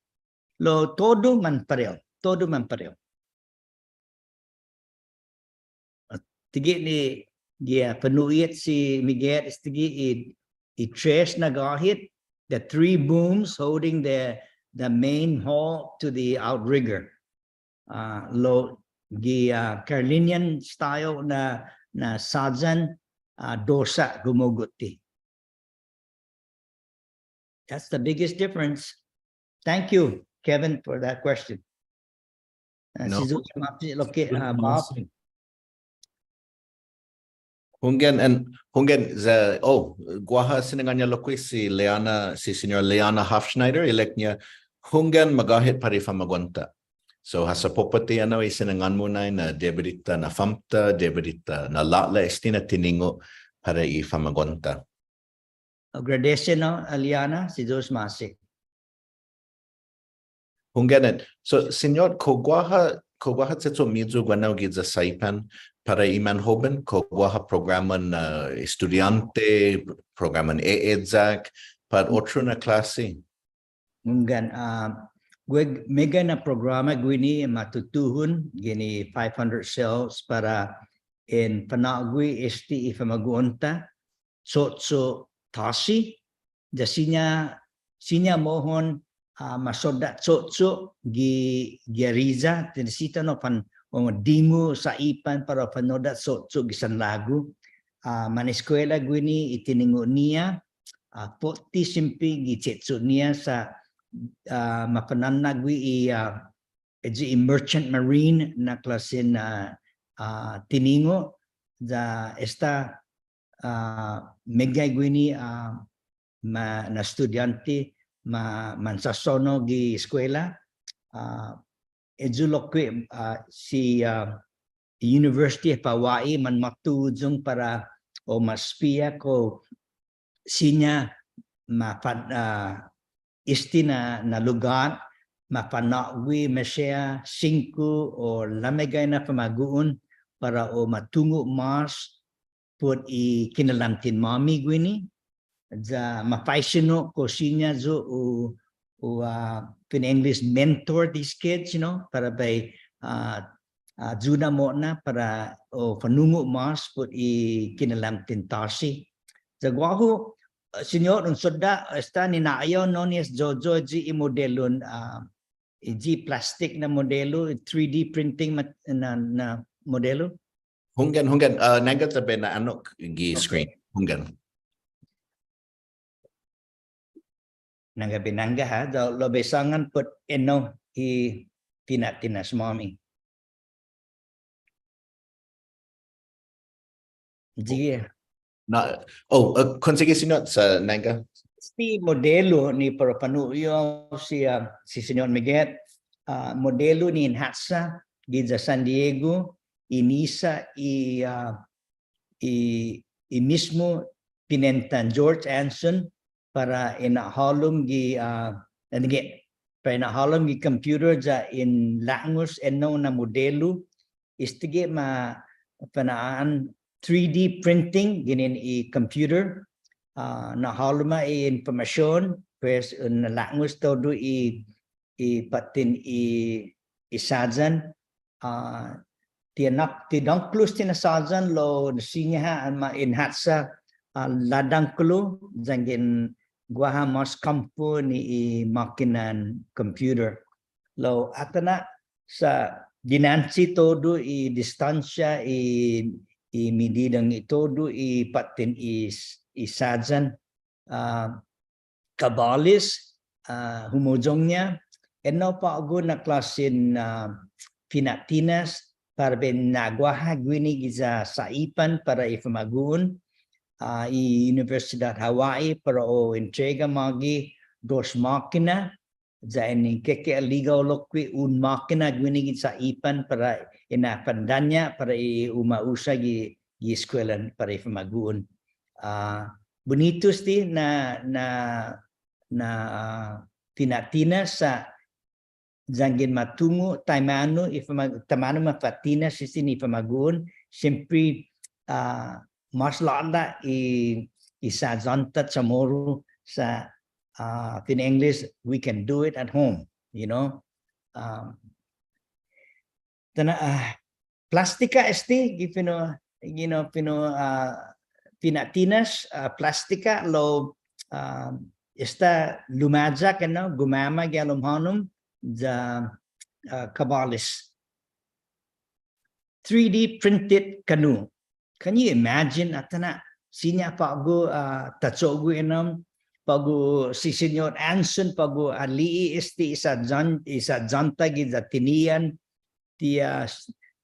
Lao todu manparehu, todu manparehu. Estague' ni gi, ah, fa'nu'i si Miget, estague' i, i tres na gahit, the three booms holding the, the main haul to the outrigger. Ah, lao gi, ah, Carolinian style na, na sayan, ah, dos ha' gumuguti. That's the biggest difference. Thank you, Kevin, for that question. Ah, no. Si Zeus Masi lokkue', ah, Bob. Hunggan, and hunggan, the, oh, guaha sinangån-ña lokkue' si Leanna, si Señora Leanna Hofschneider, ilek-ña, hunggan magåhet para i famagu'on-ta. So, ha sapopotte enao i sinangån-mu nai na debi di ta na'famta, debi di ta na'lå'la' este na tiningo' para i famagu'on-ta. Agradesi, no, Aliana, si Yu'os ma'åse'. Hunggan. So, Siñot, kao guaha, kao guaha che'cho'-miyu guenao giya Saipan para i manhoben, kao guaha programan, uh, estudiånte, programan e'eyak, pat otro na klåsi? Hunggan, ah, gue-, meggai na programa guini ma tutuhon gini five hundred cells para en fa'nå'gue este i famagu'on-ta, che'cho' tåsi, ya siña, siña mohon, ah, ma sodda' che'cho' gi, gi Ariza, ti nisisita na fan, o dingu Saipan para fa'nodda' che'cho' gi sanlagu. Ah, maneskuela guini i tiningo'-ñiha, ah, po'te siempre gi che'cho'-ñiha sa', ah, ma fa'nå'gue i, ah, ayu i merchant marine na klåsen, ah, ah, tiningo', ya esta, ah, meggai guini, ah, ma, na estudiånte ma, mansasonao gi eskuela, ah, ayu lokkue', ah, si, ah, University of Hawaii manmåtuyong para u ma espia kao siña ma fa-, ah, este na, na lugåt ma fa'nå'gue maseha singko o lameggai na famagu'on para u ma tungo' mås put i kinalamten-måmi guini. Ya ma faisen kao siña yu' u, u, ah, fin English, mentor these kids, you know, para bai, ah, ah, ayuda mo'na para u fanungo' mås put i kinalamten tåsi. Ya guåhu, ah, Siñot, un sodda' esta nina'ya, no, ni este yoyo ayu i modelun, ah, ayu i plastic na modelu, three D printing mat-, na, na modelu. Hunggan, hunggan. Uh, nangga ta bai na'annok gi screen. Hunggan. Nangga bai nangga ha, lao bai sångan put ennao i fina'tinas-måmi. Sige. Na, oh, uh, konsigi, Siñot, sa' nangga? Este modelu ni para fa'nu'i hao si, uh, si Siñot Miget, ah, modelu ni in håtsa giya San Diego, i nisa i, ah, i, i mismo pinentan George Anson para i na'hålom gi, ah, and again, para i na'hålom gi computer ya in laknos ennao na modelu, estague' ma fana'an three D printing ginen i computer, ah, na'hålom ha' i information, pues, un na'laknos todu i, i påtten i, i såyan, ah, ti anak, ti dångkolo este na såyan lao siña ha' ma in håtsa, ah, lådångkolo, yanggen guaha mås kåmpu ni i måkinan computer. Lao atan ha' sa' dinanche todu i distansia i, i mididångge' todu i påtten i, i såyan, ah, kabåles, ah, humuyong-ña, ennao på'go na klåsen, ah, fina'tinas para bai in na'guaha guini giya Saipan para i famagu'on, ah, i Universidåt Hawaii para u entrega mågi dos måkina, ya in keke aligao lokkue' un måkina guini giya Saipan para i na'fandanña' para i uma'usa gi, gi eskuelan para i famagu'on. Ah, bunitu este na, na, na, ah, fina'tinas sa' yanggen ma tungo' taimanu i fama-, taimanu ma fa'tinas este ni famagu'on, siempre, ah, mås lå'la' i, i såyanta Chamorro sa', ah, fin English, we can do it at home, you know. Um, Tåna', ah, plastika este, gi fino', you know, fino', ah, fina'tinas, ah, plastika lao, ah, esta lumayak, you know, gumama gi halom hånom, ya, ah, kabåles. Three D printed canoe. Can you imagine, atan ha', siña på'go, ah, ta cho'gue ennao, på'go si Siñot Anson, på'go ha li'e' este i såyan, i såyanta giya Tinian, ti ha,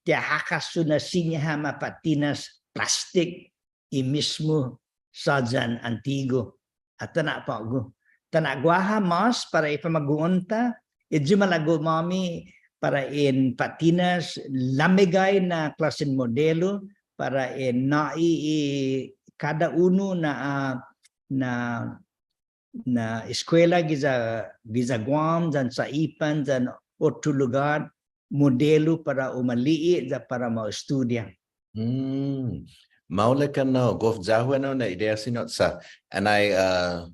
ti ha hahasso na siña ha' ma fa'tinas plastik i mismo såyan antigu. Atan ha' på'go. Ta na'guaha mås para i famagu'on-ta, ayu malago'-måmi para in fa'tinas lameggai na klåsen modelu, para in nå'i i kada unu na, ah, na, na eskuela giya, giya Guam, yan Saipan, yan otro lugåt, modelu para u ma li'e' ya para ma estudia. Mm. Maolek ennao, gof ya-hu ennao na idea, Siñot, sa'. Anai, uh,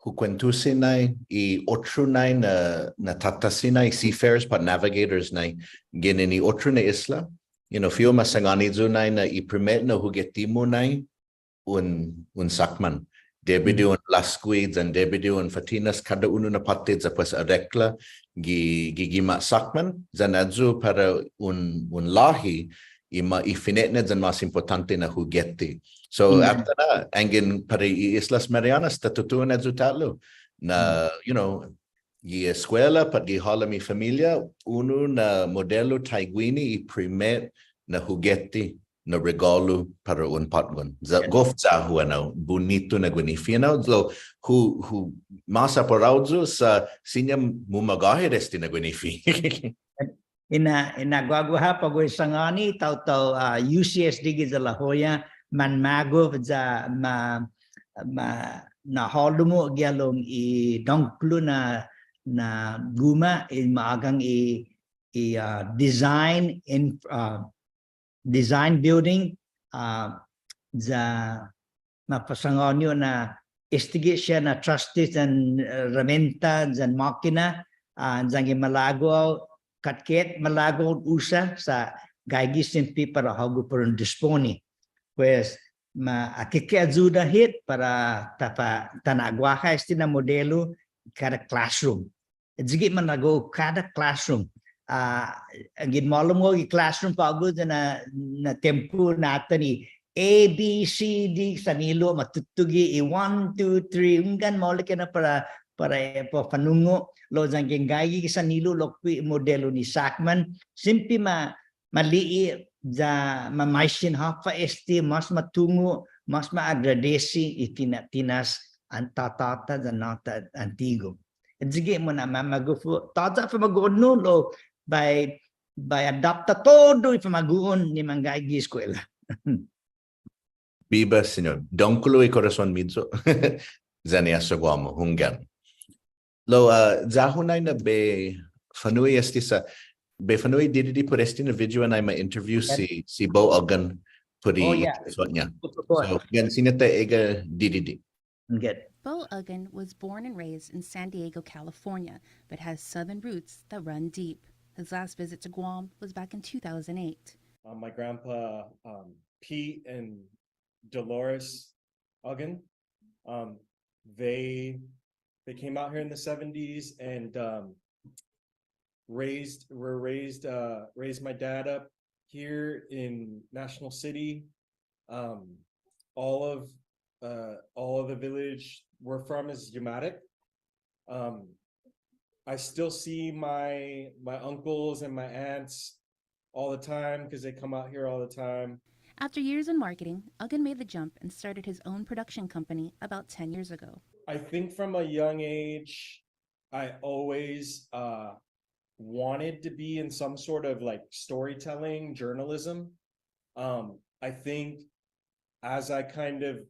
hu kuentusi nai i otro nai na, na tåtåsi nai seafarers pat navigators nai ginen i otro na isla. You know, fihu ma sangåni yu' nai na i primet na hugeti-mu nai un, un sakman. Debi di un laskui, yan debi di un fa'tinas kada unu na påtte ya pues arekla gi, gi gima' sakman, yan ayu para un, un låhi i ma, i fine'nana yan mås impottånte na hugeti. So, atan ha', anggen para i Islas Marianas, ta tutuhon ayu ta'lo na, you know, gi eskuela, pat gi halom i familia, unu na modelu taiguini i primet na hugeti na regålu para un påtgon. Ya, gof ya-hu ennao, bunitu na guinifi ennao, lao hu, hu mås apurao yu' sa' siña mumagåhet este na guinifi. Ina, ina guaguaha på'go i sangåni, taotao, ah, U C S D giya La Jolla, manmagof ya ma, ma na'hålom gi halom i dångkolo na, na guma', i ma'ågang i, i, ah, design in, ah, design building, ah, ya mafa'sangåni yu' na estague' siha na trastes yan, eh, ramenta yan måkina, ah, yanggen malago' hao katket, malago' hao usa sa' gaige siempre para hågu para un dispone. Pues, ma, ah, keke ayuda hit para ta fa-, ta na'guaha este na modelu kada classroom. Ayugue' malago' kada classroom. Ah, anggen maolek hao gi classroom på'go ya na, na tiempo na atan i A, B, C, D, sanhilo' ma tutuge' i one, two, three, hunggan maolek ennao para, para, eh, para fanungo', lao yanggen gaige gi sanhilo' lokkue' modelu ni sakman, siempre ma, ma li'e' ya ma maisen håfa este, mås ma tungo', mås ma agradesi i fina'tinas an tåta-, tåta yan nåna antigu. Ayugue' muna'mamagof yu', tåya' famagu'on-mu lao bai, bai adopta todu i famagu'on ni manggaige gi eskuela. Biba Siñot. Dångkolo i korason-miyu. Yan i hasso Guam, hunggan. Lao, ah, ya-hu nai na bai fa'nu'i este sa', bai fa'nu'i didide' put este na video annai ma interview si, si Bo Uggan put i korason-ña. Put fabot. So, hunggan, siña ta egga' didide'. Good. Bo Uggan was born and raised in San Diego, California, but has Southern roots that run deep. His last visit to Guam was back in two thousand eight. Uh, my grandpa, um, Pete and Dolores Uggan, um, they, they came out here in the seventies and, um, raised, were raised, uh, raised my dad up here in National City. Um, all of, uh, all of the village we're from is Umatec. Um, I still see my, my uncles and my aunts all the time 'cause they come out here all the time. After years in marketing, Uggan made the jump and started his own production company about ten years ago. I think from a young age, I always, uh, wanted to be in some sort of, like, storytelling, journalism. Um, I think as I kind of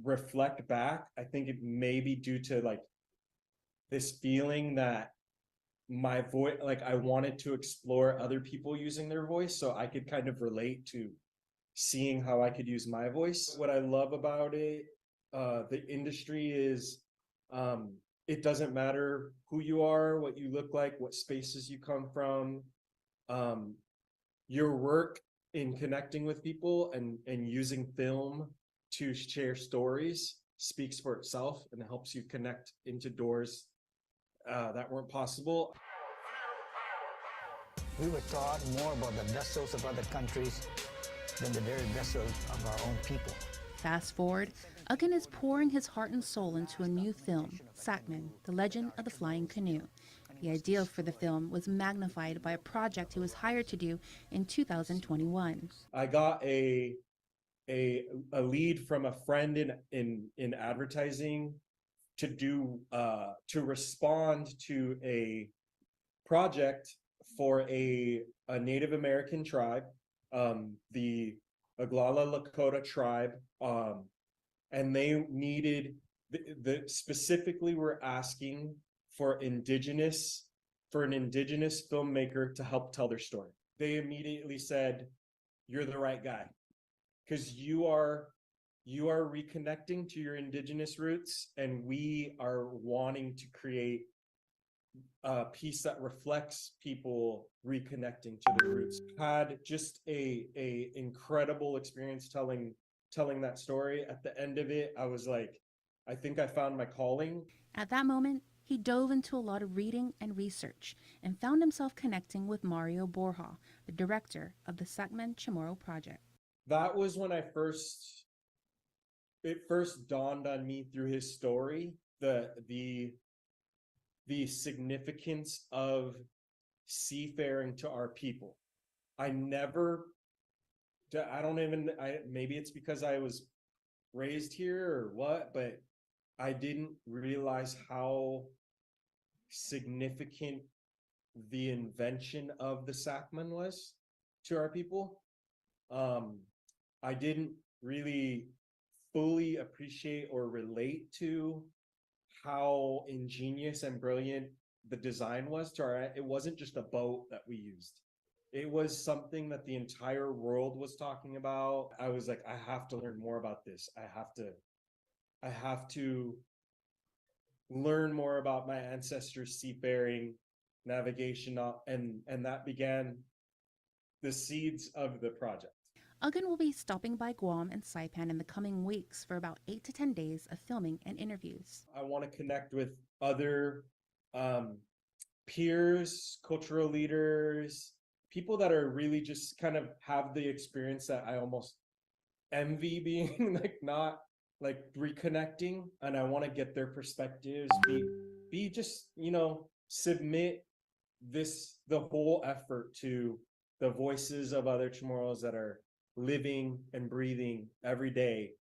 reflect back, I think it may be due to, like, this feeling that my voice, like, I wanted to explore other people using their voice, so I could kind of relate to seeing how I could use my voice. What I love about it, uh, the industry is, um, it doesn't matter who you are, what you look like, what spaces you come from. Um, your work in connecting with people and, and using film to share stories speaks for itself and helps you connect into doors, uh, that weren't possible. We were taught more about the vessels of other countries than the very vessels of our own people. Fast forward, Uggan is pouring his heart and soul into a new film, Sacman, The Legend of the Flying Canoe. The idea for the film was magnified by a project he was hired to do in two thousand twenty-one. I got a, a, a lead from a friend in, in, in advertising to do, uh, to respond to a project for a, a Native American tribe, um, the Oglala Lakota tribe, um, and they needed the, the, specifically were asking for indigenous, for an indigenous filmmaker to help tell their story. They immediately said, "You're the right guy, 'cause you are, you are reconnecting to your indigenous roots, and we are wanting to create a piece that reflects people reconnecting to their roots." Had just a, a incredible experience telling, telling that story. At the end of it, I was like, "I think I found my calling." At that moment, he dove into a lot of reading and research and found himself connecting with Mario Borja, the director of the Sacman Chamorro Project. That was when I first, it first dawned on me through his story, the, the, the significance of seafaring to our people. I never, I don't even, I, maybe it's because I was raised here or what, but I didn't realize how significant the invention of the Sacman was to our people. Um, I didn't really fully appreciate or relate to how ingenious and brilliant the design was to our, it wasn't just a boat that we used. It was something that the entire world was talking about. I was like, "I have to learn more about this. I have to, I have to learn more about my ancestors' seafaring, navigation," uh, and, and that began the seeds of the project. Uggan will be stopping by Guam and Saipan in the coming weeks for about eight to ten days of filming and interviews. I wanna connect with other, um, peers, cultural leaders, people that are really just kind of have the experience that I almost envy being, like, not, like, reconnecting, and I wanna get their perspectives, be, be just, you know, submit this, the whole effort to the voices of other Chamorros that are living and breathing every day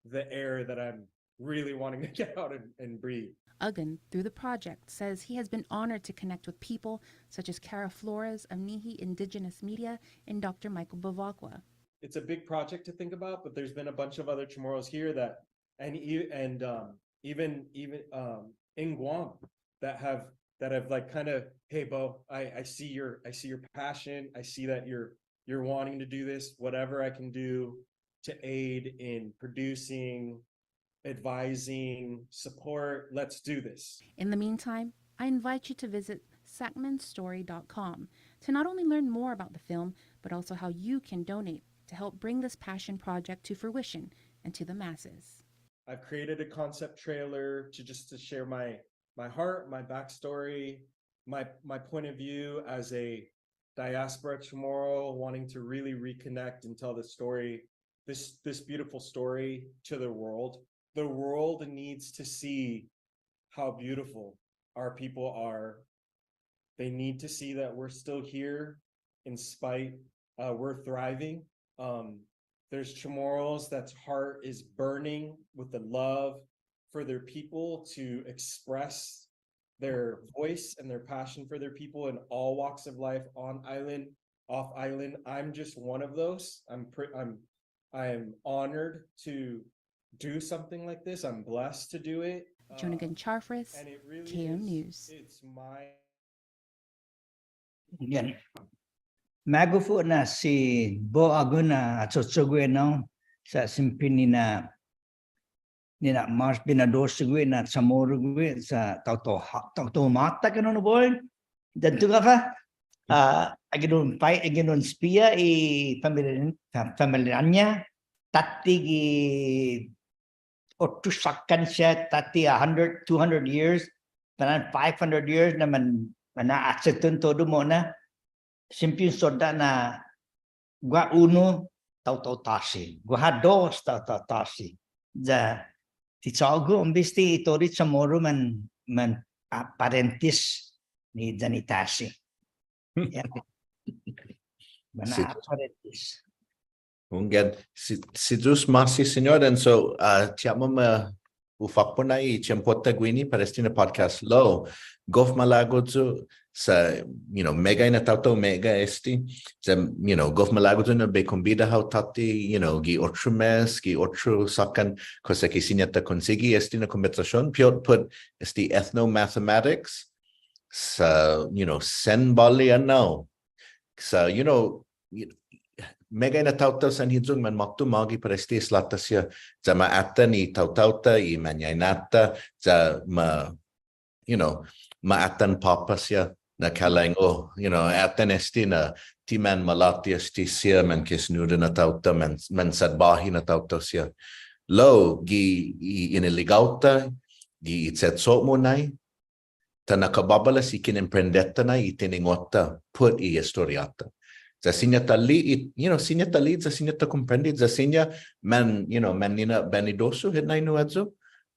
the air that I'm really wanting to get out and, and breathe. Uggan, through the project, says he has been honored to connect with people such as Kara Flores of Nihi Indigenous Media and Doctor Michael Bevacqua. It's a big project to think about, but there's been a bunch of other Chamorros here that, and e- and um, even even um, in Guam, that have that have like kind of, hey, Bo, I I see your I see your passion. I see that you're you're wanting to do this. Whatever I can do to aid in producing, advising, support, let's do this. In the meantime, I invite you to visit sakmanstory dot com to not only learn more about the film, but also how you can donate to help bring this passion project to fruition and to the masses. I've created a concept trailer to just to share my my heart, my backstory, my my point of view as a diaspora Chamorro wanting to really reconnect and tell the story, this this beautiful story to the world. The world needs to see how beautiful our people are. They need to see that we're still here in spite, uh, we're thriving. Um, there's Chamorros that's heart is burning with the love for their people to express their voice and their passion for their people in all walks of life, on island, off island. I'm just one of those. I'm pre- I'm I'm honored to do something like this. I'm blessed to do it. Jonigan Charfris, And it really K O is, News. It's my Yan. Magof yu' na si Bo Aguinaldo, acho'gue nai, sa' siempre nina'maras binadosu gue' na Chamorro gue' sa' taotao ha-, taotao Mata, kinu na Bo. Yan tungo' håfa, ah, ayu un pai-, ayu un espiha i familia, fa-, familia-ña, tåtte gi otro sakkan siha, tåtte a hundred, two hundred years, para five hundred years na man, mana'achetton todu mo'na. Siempre un sodda' na guaha unu taotao tåsi, guaha dos taotao tåsi. Ya ti chågo' un bisti i todu i Chamorro man, man, ah, parentes ni yan i tåsi. Ya. Man, ah, parentes. Hunggan, si, si Yu'os ma'åse' Siñot, and so, uh, ti åpmam u fakpo' nai i tiempo-ta guini para este na podcast lao. Gof malago' yu' sa', you know, meggai na taotao meggai este. Sa', you know, gof malago' yu' na bai kombida hao tåtte, you know, gi otro mes, gi otro sakkan, kosa ki siña ta konsigi este na kombetsasion, piot put este ethnomathematics, sa', you know, sen båli ennao. Sa', you know, you, meggai na taotao sanhiyong manmåtto magi para este isla-ta siha, ya ma atan i taotao-ta, i mañaina-ta, ya ma, you know, ma atan påpa' siha na kalang, oh, you know, atan este na ti manmalåte' este siha, mankesnuda na taotao, man, mansadbåhi na taotao siha. Lao, gi i, i iniligao-ta, gi i che'cho'-mu nai, ta nakabåbalas i kinemprende-ta nai i tiningo'-ta put i estoria-ta. Ya siña ta li'e' i, you know, siña ta li'e', ya siña ta komprende, ya siña man, you know, man nina'banidosu hit nai nu ayu,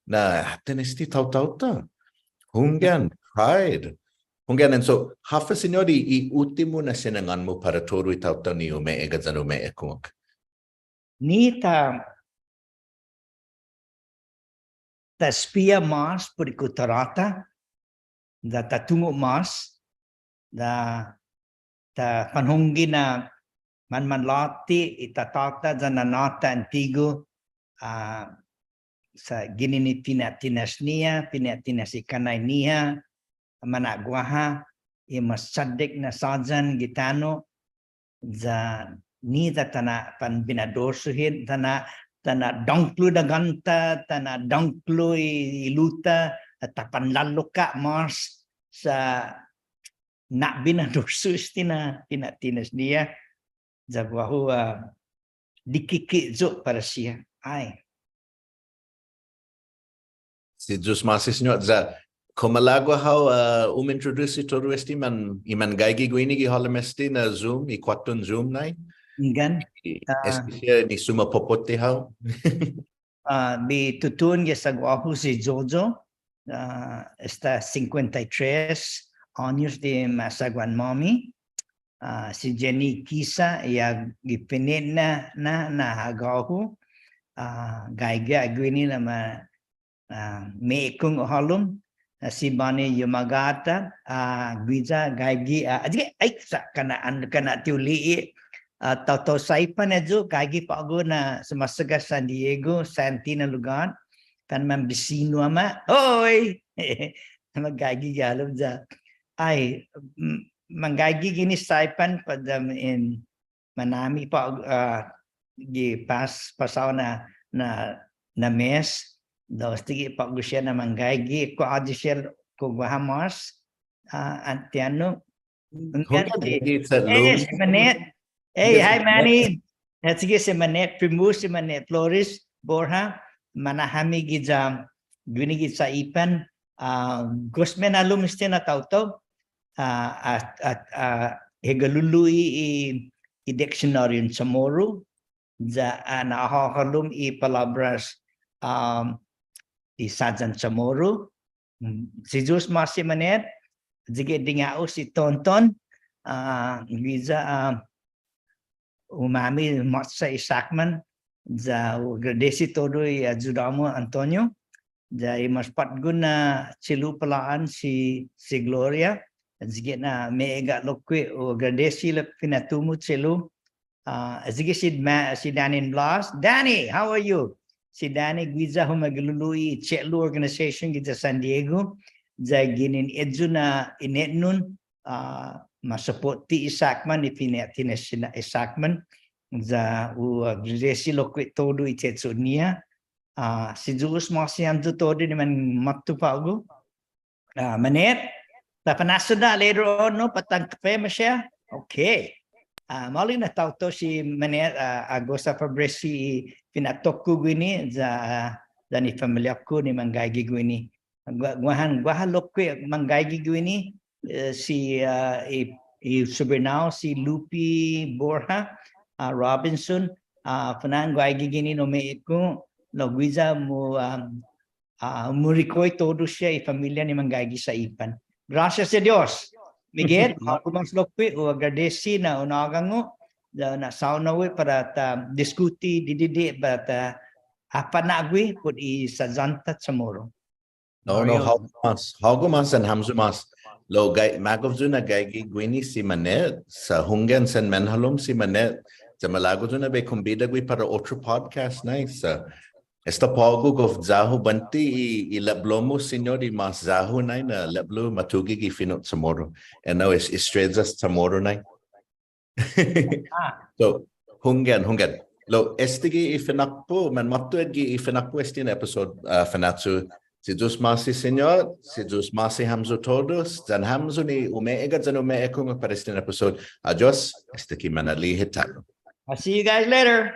na atan este taotao-ta. Hunggan, pride. Hunggan, and so, håfa siñot i, i uttimo na sinangån-mu para todu i taotao ni umeegga' yan umeekungok. Ni ta, ta espiha mas put i kuttura-ta, ya ta tungo' mas, ya ta fanhongge na manmanlåte' i tatå-ta yan nanå-ta antigu, ah, sa' ginen i fina'-, finas-ñiha, fina'-, finas i kannai-ñiha, mana'guaha i masaddek na såyan gi tano', ya ni ya ta na'fanbinadosu hit, ta na', ta na'dångkolo i dagan-ta, ta na'dångkolo i ilu-ta, ta fanlalokka' mas sa' na'binadosu este na fina'-, finas-ñiha. Ya guåhu, ah, dikike' yu' para siha. Ai. Si Yu'os ma'åse' Siñot, ya kao malago' hao, uh, umintroduce todu este man, i mangaige guini gi halom este na Zoom, i kuåtton Zoom nai. Hunggan. I, ah, este siha ni suma popotte hao. Ah, bai tutuhon gi saguåhu si Jojo, ah, esta sinkuenta i tres åños di masaguan-måmi. Ah, si Jenny Kisa, ya gi fine'nana na hagå-hu, ah, gaige guini na ma-, ah, me'ekungok hålom, ah, si Bonnie Yamagata, ah, guiya gaige, ah, ayugue', ai, sa' kana', an, kana' ti hu li'e', ah, taotao Saipan ayu, gaige på'go na sumåsaga San Diego, Santee na lugåt, kana' man bisinu ham. Hoi! Manggaige gi halom ya. Ai, m-, manggaige guini Saipan para in manåmi pa, ah, gi pas-, pasao na, na, na mes, lao estague' på'go siha na manggaige, kao ayu siha kao guaha mås, ah, Antiano. Hunggan, hunggan, si, eh, si Manet. Hey, hi, Manny. Estague' si Manet, primo si Manet Flores Borja, mana'hami giya, guini gi Saipan, ah, gos minahålom este na taotao, ah, ah, ah, ah, hegalulu'i i, i diksionårion Chamorro, ya, ah, na'hahålom i palåbras, um, i Sayan Chamorro. Mm, si Yu'os ma'åse' Manet, ayugue' dinga'u si Tonton, ah, guiya, ah, umami måtsa i sakman, ya hu agradesi todu i ayuda-mu Antonio, ya i mås påtgon na che'lu palå'an si, si Gloria, ayugue' na me'egga' lokkue', hu agradesi lokkue' finatto-mu che'lu, ah, ayugue' si Ma-, si Danny Blas. Danny, how are you? Si Danny guiya humegalulu'i che'lu organization giya San Diego, ya ginen ayu na inetnon, ah, ma support-hu i sakman, i fine'tina siha i sakman, ya hu agradesi lokkue' todu i che'cho'-ña. Ah, si Yu'os ma'åse' hamyo todu ni manmåtto på'go. Ah, Manet, ta fanasso na later on, no, para ta en kape maseha. Okay. Ah, maolek na taotao si Manet, ah, ha gosa fabresi i finatto-ku guini, ya, ah, yan i familia-ku ni manggaige guini. Gua-, guahan, guaha lokkue' manggaige guini, eh, si, ah, i, i subrinu-hu, si Lupi Borja, ah, Robinson, ah, fana'an gaige guini na umeekungok, lao guiya mu, ah, ah, mu rikohi todu siha i familia ni manggaige Saipan. Gracias a Dios. Miguel, hågu mås lokkue', hu agradesi na un ågang hao, ya na saonao gue' para ta diskuti didide' para ta, ah, fana'gue put i sayan-ta Chamorro. No, no, hågu mås, hågu mås yan hamyo mås. Lao gai-, magof yu' na gaige guini si Manet, sa' hunggan sen manhålom si Manet, ya malago' yu' na bai kombida gue' para otro podcast, nai, sa' esta på'go gof ya-hu buente i, i lepblo-mu, siñot, i mås ya-hu nai na lepblo matuge' gi fino' Chamorro. Enao es Estrellas Chamorro nai. Ah. So, hunggan, hunggan. Lao, estague' i finakpo', manmåtto gi i finakpo' este na episode, ah, Fanachu. Si Yu'os ma'åse', siñot, si Yu'os ma'åse' hamyo todos, yan hamyo ni umeegga' yan umeekungok para este na episode. Adios, esta ki manali'e' ta'lo. I'll see you guys later.